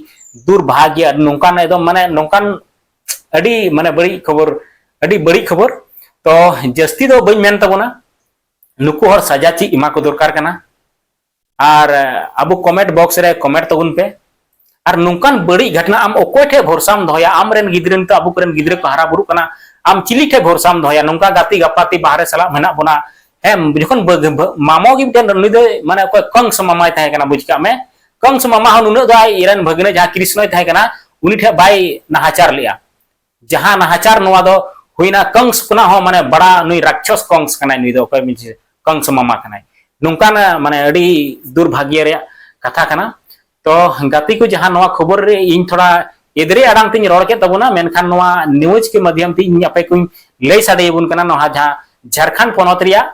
ᱫᱩᱨᱵᱷᱟᱜᱽᱭᱚ, ᱟᱹᱰᱤ ᱱᱚᱝᱠᱟᱱ ᱮᱠᱫᱚᱢ ᱢᱟᱱᱮ ᱱᱚᱝᱠᱟᱱ ᱟᱹᱰᱤ ᱢᱟᱱᱮ ᱵᱟᱹᱲᱤᱡ ᱠᱷᱚᱵᱚᱨ, ᱟᱹᱰᱤ ᱵᱟᱹᱲᱤᱡ ᱠᱷᱚᱵᱚᱨ᱾ ᱛᱚ ᱡᱟᱹᱥᱛᱤ ᱫᱚ ᱵᱟᱹᱧ ᱢᱮᱱ ᱛᱟᱵᱚᱱᱟ, ᱱᱩᱠᱩ ᱦᱚᱲ ᱥᱟᱡᱟ ᱪᱮᱫ ᱮᱢᱟ ᱠᱚ ᱫᱚᱨᱠᱟᱨ ᱠᱟᱱᱟ᱾ ᱟᱨ ᱟᱵᱚ comment box ᱨᱮ comment ᱛᱟᱵᱚᱱ ᱯᱮ᱾ ᱟᱨ ᱱᱚᱝᱠᱟᱱ ᱵᱟᱹᱲᱤᱡ ᱜᱷᱚᱴᱱᱟ ᱟᱢ ᱚᱠᱚᱭ ᱴᱷᱮᱱ ᱵᱷᱚᱨᱥᱟᱢ ᱫᱚᱦᱚᱭᱟ? ᱟᱢ ᱨᱮᱱ ᱜᱤᱫᱽᱨᱟᱹ ᱱᱤᱛᱚᱜ ᱟᱵᱚ ᱠᱚᱨᱮᱱ ᱜᱤᱫᱽᱨᱟᱹ ᱠᱚ ᱦᱟᱨᱟ ᱵᱩᱨᱩᱜ ᱠᱟᱱᱟ, ᱟᱢ ᱪᱤᱞᱤ ᱴᱷᱮᱱ ᱵᱷᱚᱨᱥᱟᱢ ᱫᱚᱦᱚᱭᱟ? ᱱᱚᱝᱠᱟ ᱜᱟᱛᱮ ᱜᱟᱯᱟᱛᱮ ᱵᱟᱦᱨᱮ ᱥᱟᱞᱟᱜ ᱢᱮᱱᱟᱜ ᱵᱚᱱᱟ, ᱦᱮᱸ, ᱡᱚᱠᱷᱚᱱ ᱵᱟᱹ-, ᱵᱟᱹ-, ᱢᱟᱢᱚ ᱜᱮ ᱢᱤᱫᱴᱮᱱ ᱱᱩᱭ ᱫᱚ ᱢᱟᱱᱮ ᱚᱠᱚᱭ ᱠᱚᱝᱥ ᱢᱟᱢᱟᱭ ᱛᱟᱦᱮᱸ ᱠᱟᱱᱟ, ᱵᱩᱡᱽ ᱠᱟᱜ ᱢᱮ, ᱠᱚᱝᱥ ᱢᱟᱢᱟ ᱦᱚᱸ ᱱᱩᱱᱟᱹᱜ ᱫᱚ ᱟᱡ ᱨᱮᱱ ᱵᱷᱟᱹᱜᱽᱱᱟᱹ ᱡᱟᱦᱟᱸ ᱠᱨᱤᱥᱱᱚᱭ ᱛᱟᱦᱮᱸ ᱠᱟᱱᱟ, ᱩᱱᱤ ᱴᱷᱮᱱ ᱵᱟᱭ ᱱᱟᱦᱟᱪᱟᱨ ᱞᱮᱜᱼᱟ᱾ ᱡᱟᱦᱟᱸ ᱱᱟᱦᱟᱪᱟᱨ ᱱᱚᱣᱟ ᱫᱚ ᱦᱩᱭᱱᱟ ᱠᱚᱝᱥ ᱠᱷᱚᱱᱟᱜ ᱦᱚᱸ ᱢᱟᱱᱮ ᱵᱟᱲᱟ, ᱱᱩᱭ ᱨᱟᱠᱪᱚᱥ ᱠᱚᱝᱥ ᱠᱟᱱᱟᱭ, ᱱᱩᱭ ᱫᱚ ᱚᱠᱚᱭ ᱢᱤᱫ ᱠᱚᱝᱥ ᱢᱟᱢᱟ ᱠᱟᱱᱟᱭ᱾ ᱱᱚᱝᱠᱟᱱ ᱢᱟᱱᱮ ᱟᱹᱰᱤ ᱫᱩᱨᱵᱷᱟᱜᱽᱭᱚ ᱨᱮᱭᱟᱜ ᱠᱟᱛᱷᱟ ᱠᱟᱱᱟ᱾ ᱛᱚ ᱜᱟᱛᱮ ᱠᱚ, ᱡᱟᱦᱟᱸ ᱱᱚᱣᱟ ᱠᱷᱚᱵᱚᱨ ᱨᱮ ᱤᱧ ᱛᱷᱚᱲᱟ ᱮᱫᱽᱨᱮ ᱟᱲᱟᱝ ᱛᱤᱧ ᱨᱚᱲ ᱠᱮᱫ ᱛᱟᱵᱚᱱᱟ, ᱢᱮᱱᱠᱷᱟᱱ ᱱᱚᱣᱟ news ᱠᱮ ᱢᱟᱫᱷᱭᱚᱢ ᱛᱮ ᱤᱧ ᱟᱯᱮ ᱠᱚᱧ ᱞᱟᱹᱭ ᱥᱟᱰᱮ ᱟᱵᱚᱱ ᱠᱟᱱᱟ᱾ ᱱᱚᱣᱟ ᱡᱟᱦᱟᱸ ᱡᱷᱟᱲᱠᱷᱚᱸᱰ ᱯᱚᱱᱚᱛ ᱨᱮᱭᱟᱜ,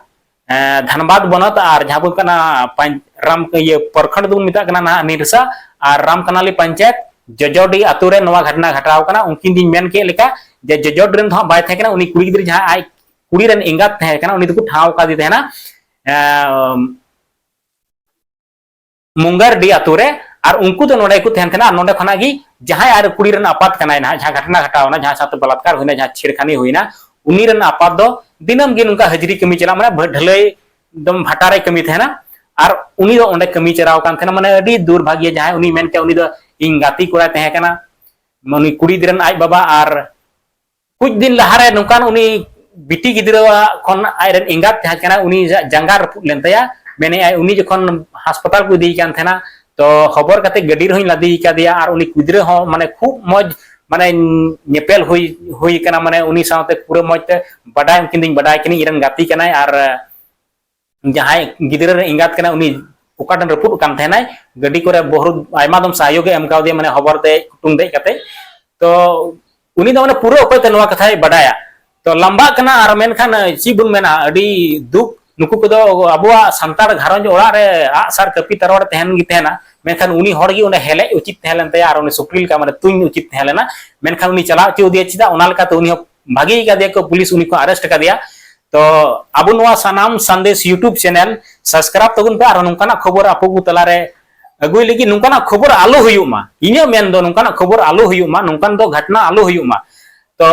ᱮᱸ, ᱫᱷᱟᱱᱵᱟᱫᱽ ᱵᱚᱱᱚᱛ ᱟᱨ ᱡᱟᱦᱟᱸ ᱵᱚᱱ ᱢᱮᱛᱟᱜ ᱠᱟᱱᱟ ᱯᱟᱧ-, ᱨᱟᱢ, ᱤᱭᱟᱹ, ᱯᱨᱚᱠᱷᱚᱸᱰ ᱫᱚᱵᱚᱱ ᱢᱮᱛᱟᱜ ᱠᱟᱱᱟ ᱱᱟᱦᱟᱜ ᱱᱤᱨᱥᱟ, ᱟᱨ ᱨᱟᱢᱠᱟᱱᱟᱞᱤ ᱯᱚᱧᱪᱟᱭᱮᱛ ᱡᱚᱡᱚᱰᱤ ᱟᱛᱳ ᱨᱮ ᱱᱚᱣᱟ ᱜᱷᱚᱴᱱᱟ ᱜᱷᱚᱴᱟᱣ ᱠᱟᱱᱟ᱾ ᱩᱱᱠᱤᱱ ᱫᱤᱧ ᱢᱮᱱ ᱠᱮᱫ ᱞᱮᱠᱟ ᱡᱮ ᱡᱚᱡᱚᱰᱤ ᱨᱮᱱ ᱫᱚ ᱦᱟᱸᱜ ᱵᱟᱭ ᱛᱟᱦᱮᱸ ᱠᱟᱱᱟ, ᱩᱱᱤ ᱠᱩᱲᱤ ᱜᱤᱫᱽᱨᱟᱹ ᱡᱟᱦᱟᱸ ᱟᱡ ᱠᱩᱲᱤ ᱨᱮᱱ ᱮᱸᱜᱟᱛ ᱛᱟᱦᱮᱸ ᱠᱟᱱᱟ, ᱩᱱᱤ ᱫᱚᱠᱚ ᱴᱷᱟᱶ ᱠᱟᱫᱮ ᱛᱟᱦᱮᱱᱟ, ᱮᱸ, ᱢᱩᱝᱜᱟᱨᱰᱤ ᱟᱛᱳ ᱨᱮ᱾ ᱟᱨ ᱩᱱᱠᱩ ᱫᱚ ᱱᱚᱰᱮ ᱠᱚ ᱛᱟᱦᱮᱱ ᱛᱟᱦᱮᱱᱟ᱾ ᱟᱨ ᱱᱚᱰᱮ ᱠᱷᱚᱱᱟᱜ ᱜᱮ ᱡᱟᱦᱟᱸᱭ ᱟᱨ ᱠᱩᱲᱤ ᱨᱮᱱ ᱟᱯᱟᱛ ᱠᱟᱱᱟᱭ ᱱᱟᱦᱟᱜ, ᱡᱟᱦᱟᱸ ᱜᱷᱚᱴᱱᱟ ᱜᱷᱚᱴᱟᱣ ᱮᱱᱟ, ᱡᱟᱦᱟᱸ ᱥᱟᱶᱛᱮ ᱵᱚᱞᱟᱛᱠᱟᱨ ᱦᱩᱭᱱᱟ, ᱡᱟᱦᱟᱸ ᱪᱷᱮᱲᱠᱷᱟᱱᱤ ᱦᱩᱭᱱᱟ, ᱩᱱᱤ ᱨᱮᱱ ᱟᱯᱟᱛ ᱫᱚ ᱫᱤᱱᱟᱹᱢ ᱜᱮ ᱱᱚᱝᱠᱟ ᱦᱟᱹᱡᱨᱤ ᱠᱟᱹᱢᱤ ᱪᱟᱞᱟᱜ, ᱢᱟᱱᱮ ᱵᱷᱟ-, ᱰᱷᱟᱹᱞᱟᱹᱭ ᱮᱠᱫᱚᱢ ᱵᱷᱟᱴᱟ ᱨᱮᱭ ᱠᱟᱹᱢᱤ ᱛᱟᱦᱮᱱᱟ᱾ ᱟᱨ ᱩᱱᱤ ᱫᱚ ᱚᱸᱰᱮ ᱠᱟᱹᱢᱤ ᱪᱟᱞᱟᱣ ᱠᱟᱱ ᱛᱟᱦᱮᱱᱟ, ᱢᱟᱱᱮ ᱟᱹᱰᱤ ᱫᱩᱨᱵᱷᱟᱜᱽᱭᱚ, ᱡᱟᱦᱟᱸᱭ ᱩᱱᱤ ᱢᱮᱱ ᱠᱮᱭᱟ ᱩᱱᱤ ᱫᱚ ᱤᱧ ᱜᱟᱛᱮ ᱠᱚᱲᱟᱭ ᱛᱟᱦᱮᱸ ᱠᱟᱱᱟ, ᱩᱱᱤ ᱠᱩᱲᱤ ᱜᱤᱫᱽᱨᱟᱹ ᱨᱮᱱ ᱟᱡ ᱵᱟᱵᱟ᱾ ᱟᱨ ᱠᱩᱪ ᱫᱤᱱ ᱞᱟᱦᱟᱨᱮ ᱱᱚᱝᱠᱟᱱ ᱩᱱᱤ ᱵᱤᱴᱤ ᱜᱤᱫᱽᱨᱟᱹᱣᱟᱜ ᱠᱷᱚᱱ ᱟᱡᱨᱮᱱ ᱮᱸᱜᱟᱛ ᱡᱟᱦᱟᱸ ᱠᱟᱱᱟ, ᱩᱱᱤᱭᱟᱜ ᱡᱟᱸᱜᱟ ᱨᱟᱹᱯᱩᱫ ᱞᱮᱱ ᱛᱟᱭᱟ᱾ ᱢᱮᱱᱮᱫ ᱟᱭ, ᱩᱱᱤ ᱡᱚᱠᱷᱚᱱ ᱦᱟᱥᱯᱟᱛᱟᱞ ᱠᱚ ᱤᱫᱤᱭᱮ ᱠᱟᱱ ᱛᱟᱦᱮᱱᱟ, ᱛᱚ ᱦᱚᱵᱚᱨ ᱠᱟᱛᱮ ᱜᱟᱹᱰᱤ ᱨᱮᱦᱚᱸᱧ ᱞᱟᱫᱮ ᱟᱠᱟᱫᱮᱭᱟ, ᱟᱨ ᱩᱱᱤ ᱜᱤᱫᱽᱨᱟᱹ ᱦᱚᱸ ᱢᱟᱱᱮ ᱠᱷᱩᱵ ᱢᱚᱡᱽ, ᱢᱟᱱᱮ ᱧᱮᱯᱮᱞ ᱦᱩᱭ, ᱦᱩᱭ ᱠᱟᱱᱟ, ᱢᱟᱱᱮ ᱩᱱᱤ ᱥᱟᱶᱛᱮ ᱯᱩᱨᱟᱹ ᱢᱚᱡᱽ ᱛᱮ ᱵᱟᱰᱟᱭ, ᱩᱱᱠᱤᱱ ᱫᱚᱧ ᱵᱟᱰᱟᱭ ᱠᱤᱱᱤᱧ, ᱤᱧ ᱨᱮᱱ ᱜᱟᱛᱮ ᱠᱟᱱᱟᱭ, ᱟᱨ ᱡᱟᱦᱟᱸᱭ ᱜᱤᱫᱽᱨᱟᱹ ᱨᱮᱱ ᱮᱸᱜᱟᱛ ᱠᱟᱱᱟᱭ, ᱩᱱᱤ ᱚᱠᱟᱴᱷᱮᱱ ᱨᱟᱹᱯᱩᱫ ᱟᱠᱟᱱ ᱛᱟᱦᱮᱱᱟᱭ, ᱜᱟᱹᱰᱤ ᱠᱚᱨᱮ ᱵᱚᱦᱩᱛ ᱟᱭᱢᱟ ᱫᱚᱢ ᱥᱟᱦᱟᱭᱳᱜᱽ ᱮ ᱮᱢ ᱠᱟᱣᱫᱮᱭᱟ, ᱢᱟᱱᱮ ᱦᱚᱵᱚᱨ ᱫᱮᱡ, ᱠᱩᱴᱩᱝ ᱫᱮᱡ ᱠᱟᱛᱮ᱾ ᱛᱚ ᱩᱱᱤ ᱫᱚ ᱢᱟᱱᱮ ᱯᱩᱨᱟᱹ ᱚᱠᱚᱭ ᱛᱮ ᱱᱚᱣᱟ ᱠᱟᱛᱷᱟᱭ ᱵᱟᱰᱟᱭᱟ᱾ ᱛᱚ ᱞᱟᱸᱵᱟᱜ ᱠᱟᱱᱟ, ᱟᱨ ᱢᱮᱱᱠᱷᱟᱱ ᱪᱮᱫ ᱵᱚᱱ ᱢᱮᱱᱟ, ᱟᱹᱰᱤ ᱫᱩᱠ᱾ ᱱᱩᱠᱩ ᱠᱚᱫᱚ ᱟᱵᱚᱣᱟᱜ ᱥᱟᱱᱛᱟᱲ ᱜᱷᱟᱨᱚᱸᱡᱽ ᱚᱲᱟᱜ ᱨᱮ ᱟᱜ ᱥᱟᱨ ᱠᱟᱹᱯᱤ ᱛᱟᱨᱣᱟᱲ ᱛᱟᱦᱮᱱ ᱜᱮ ᱛᱟᱦᱮᱱᱟ, ᱢᱮᱱᱠᱷᱟᱱ ᱩᱱᱤ ᱦᱚᱲ ᱜᱮ ᱚᱸᱰᱮ ᱦᱮᱞᱮᱡ ᱩᱪᱤᱛ ᱛᱟᱦᱮᱸ ᱞᱮᱱ ᱛᱟᱭᱟ, ᱟᱨ ᱩᱱᱤ ᱥᱩᱠᱨᱤ ᱞᱮᱠᱟ ᱢᱟᱱᱮ ᱛᱩᱧ ᱩᱪᱤᱛ ᱛᱟᱦᱮᱸ ᱞᱮᱱᱟ, ᱢᱮᱱᱠᱷᱟᱱ ᱩᱱᱤ ᱪᱟᱞᱟᱣ ᱦᱚᱪᱚ ᱟᱫᱮᱭᱟ᱾ ᱪᱮᱫᱟᱜ? ᱚᱱᱟ ᱞᱮᱠᱟᱛᱮ ᱩᱱᱤ ᱦᱚᱸ ᱵᱷᱟᱜᱤ ᱠᱟᱫᱮᱭᱟ ᱠᱚ, ᱯᱩᱞᱤᱥ ᱩᱱᱤ ᱠᱚ ᱟᱨᱮᱥᱴ ᱠᱟᱫᱮᱭᱟ᱾ ᱛᱚ ᱟᱵᱚ ᱱᱚᱣᱟ ᱥᱟᱱᱟᱢ ᱥᱟᱸᱫᱮᱥ YouTube channel subscribe ᱛᱟᱵᱚᱱ ᱯᱮ, ᱟᱨ ᱱᱚᱝᱠᱟᱱᱟᱜ ᱠᱷᱚᱵᱚᱨ ᱟᱵᱚ ᱠᱚ ᱛᱟᱞᱟᱨᱮ ᱟᱹᱜᱩᱭ ᱞᱟᱹᱜᱤᱫ, ᱱᱚᱝᱠᱟᱱᱟᱜ ᱠᱷᱚᱵᱚᱨ ᱟᱞᱚ ᱦᱩᱭᱩᱜ ᱢᱟ᱾ ᱤᱧᱟᱹᱜ ᱢᱮᱱ ᱫᱚ ᱱᱚᱝᱠᱟᱱᱟᱜ ᱠᱷᱚᱵᱚᱨ ᱟᱞᱚ ᱦᱩᱭᱩᱜ ᱢᱟ, ᱱᱚᱝᱠᱟᱱ ᱫᱚ ᱜᱷᱟᱴᱱᱟ ᱟᱞᱚ ᱦᱩᱭᱩᱜ ᱢᱟ᱾ ᱛᱚ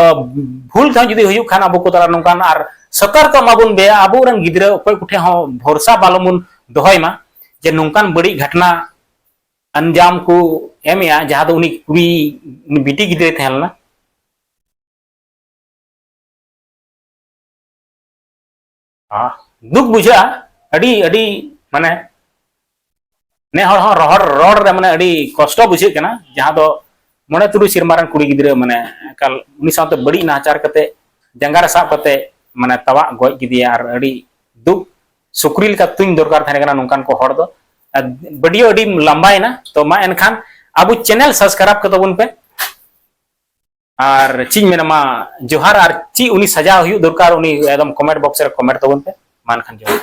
ᱵᱷᱩᱞ ᱴᱷᱟᱶ ᱡᱩᱫᱤ ᱦᱩᱭᱩᱜ ᱠᱷᱟᱱ ᱟᱵᱚ ᱠᱚ ᱛᱟᱞᱟ ᱱᱚᱝᱠᱟᱱ, ᱟᱨ ᱥᱚᱛᱚᱨᱠᱚ ᱢᱟᱵᱚᱱ ᱵᱮ, ᱟᱵᱚᱨᱮᱱ ᱜᱤᱫᱽᱨᱟᱹ ᱚᱠᱚᱭ ᱠᱚᱴᱷᱮᱱ ᱦᱚᱸ ᱵᱷᱚᱨᱥᱟ ᱵᱟᱞᱚᱢ ᱵᱚᱱ ᱫᱚᱦᱚᱭ ᱢᱟ ᱡᱮ ᱱᱚᱝᱠᱟᱱ ᱵᱟᱹᱲᱤᱡ ᱜᱷᱟᱴᱱᱟ ᱟᱱᱡᱟᱢ ᱠᱚ ᱮᱢᱮᱜᱼᱟ, ᱡᱟᱦᱟᱸ ᱫᱚ ᱩᱱᱤ ᱠᱩᱲᱤ, ᱩᱱᱤ ᱵᱤᱴᱤ ᱜᱤᱫᱽᱨᱟᱹᱭ ᱛᱟᱦᱮᱸ ᱞᱮᱱᱟ᱾ ᱟᱦ, ᱫᱩᱠ ᱵᱩᱡᱷᱟᱹᱜᱼᱟ ᱟᱹᱰᱤ, ᱟᱹᱰᱤ, ᱢᱟᱱᱮ ᱱᱮ ᱦᱚᱲ ᱦᱚᱸ ᱨᱚᱦᱚᱲ ᱨᱚᱲ ᱨᱮ ᱢᱟᱱᱮ ᱟᱹᱰᱤ ᱠᱚᱥᱴᱚ ᱵᱩᱡᱷᱟᱹᱜ ᱠᱟᱱᱟ, ᱡᱟᱦᱟᱸ ᱫᱚ ᱢᱚᱬᱮ ᱛᱩᱨᱩᱭ ᱥᱮᱨᱢᱟ ᱨᱮᱱ ᱠᱩᱲᱤ ᱜᱤᱫᱽᱨᱟᱹ ᱢᱟᱱᱮ ᱮᱠᱟᱞ ᱩᱱᱤ ᱥᱟᱶᱛᱮ ᱵᱟᱹᱲᱤᱡ ᱱᱟᱦᱟᱪᱟᱨ ᱠᱟᱛᱮ, ᱡᱟᱸᱜᱟ ᱨᱮ ᱥᱟᱵ ᱠᱟᱛᱮ ᱢᱟᱱᱮ ᱛᱟᱣᱟᱜ ᱜᱚᱡ ᱠᱮᱫᱮᱭᱟ, ᱟᱨ ᱟᱹᱰᱤ ᱫᱩᱠ᱾ ᱥᱩᱠᱨᱤ ᱞᱮᱠᱟ ᱛᱩᱧ ᱫᱚᱨᱠᱟᱨ ᱛᱟᱦᱮᱸ ᱠᱟᱱᱟ ᱱᱚᱝᱠᱟᱱ ᱠᱚ ᱦᱚᱲ ᱫᱚ᱾ ᱟᱨ ᱵᱷᱤᱰᱤᱭᱳ ᱟᱹᱰᱤ ᱞᱟᱢᱵᱟᱭᱮᱱᱟ, ᱛᱚ ᱢᱟ ᱮᱱᱠᱷᱟᱱ ᱟᱵᱚ channel subscribe ᱠᱟᱛᱟᱵᱚᱱ ᱯᱮ᱾ ᱟᱨ ᱪᱮᱫ ᱤᱧ ᱢᱮᱱᱟ, ᱢᱟ ᱡᱚᱦᱟᱨ, ᱟᱨ ᱪᱮᱫ ᱩᱱᱤ ᱥᱟᱡᱟᱣ ᱦᱩᱭᱩᱜ ᱫᱚᱨᱠᱟᱨ, ᱩᱱᱤ ᱮᱠᱫᱚᱢ comment box ᱨᱮ comment ᱛᱟᱵᱚᱱ ᱯᱮ᱾ ᱢᱟ ᱮᱱᱠᱷᱟᱱ ᱡᱚᱦᱟᱨ᱾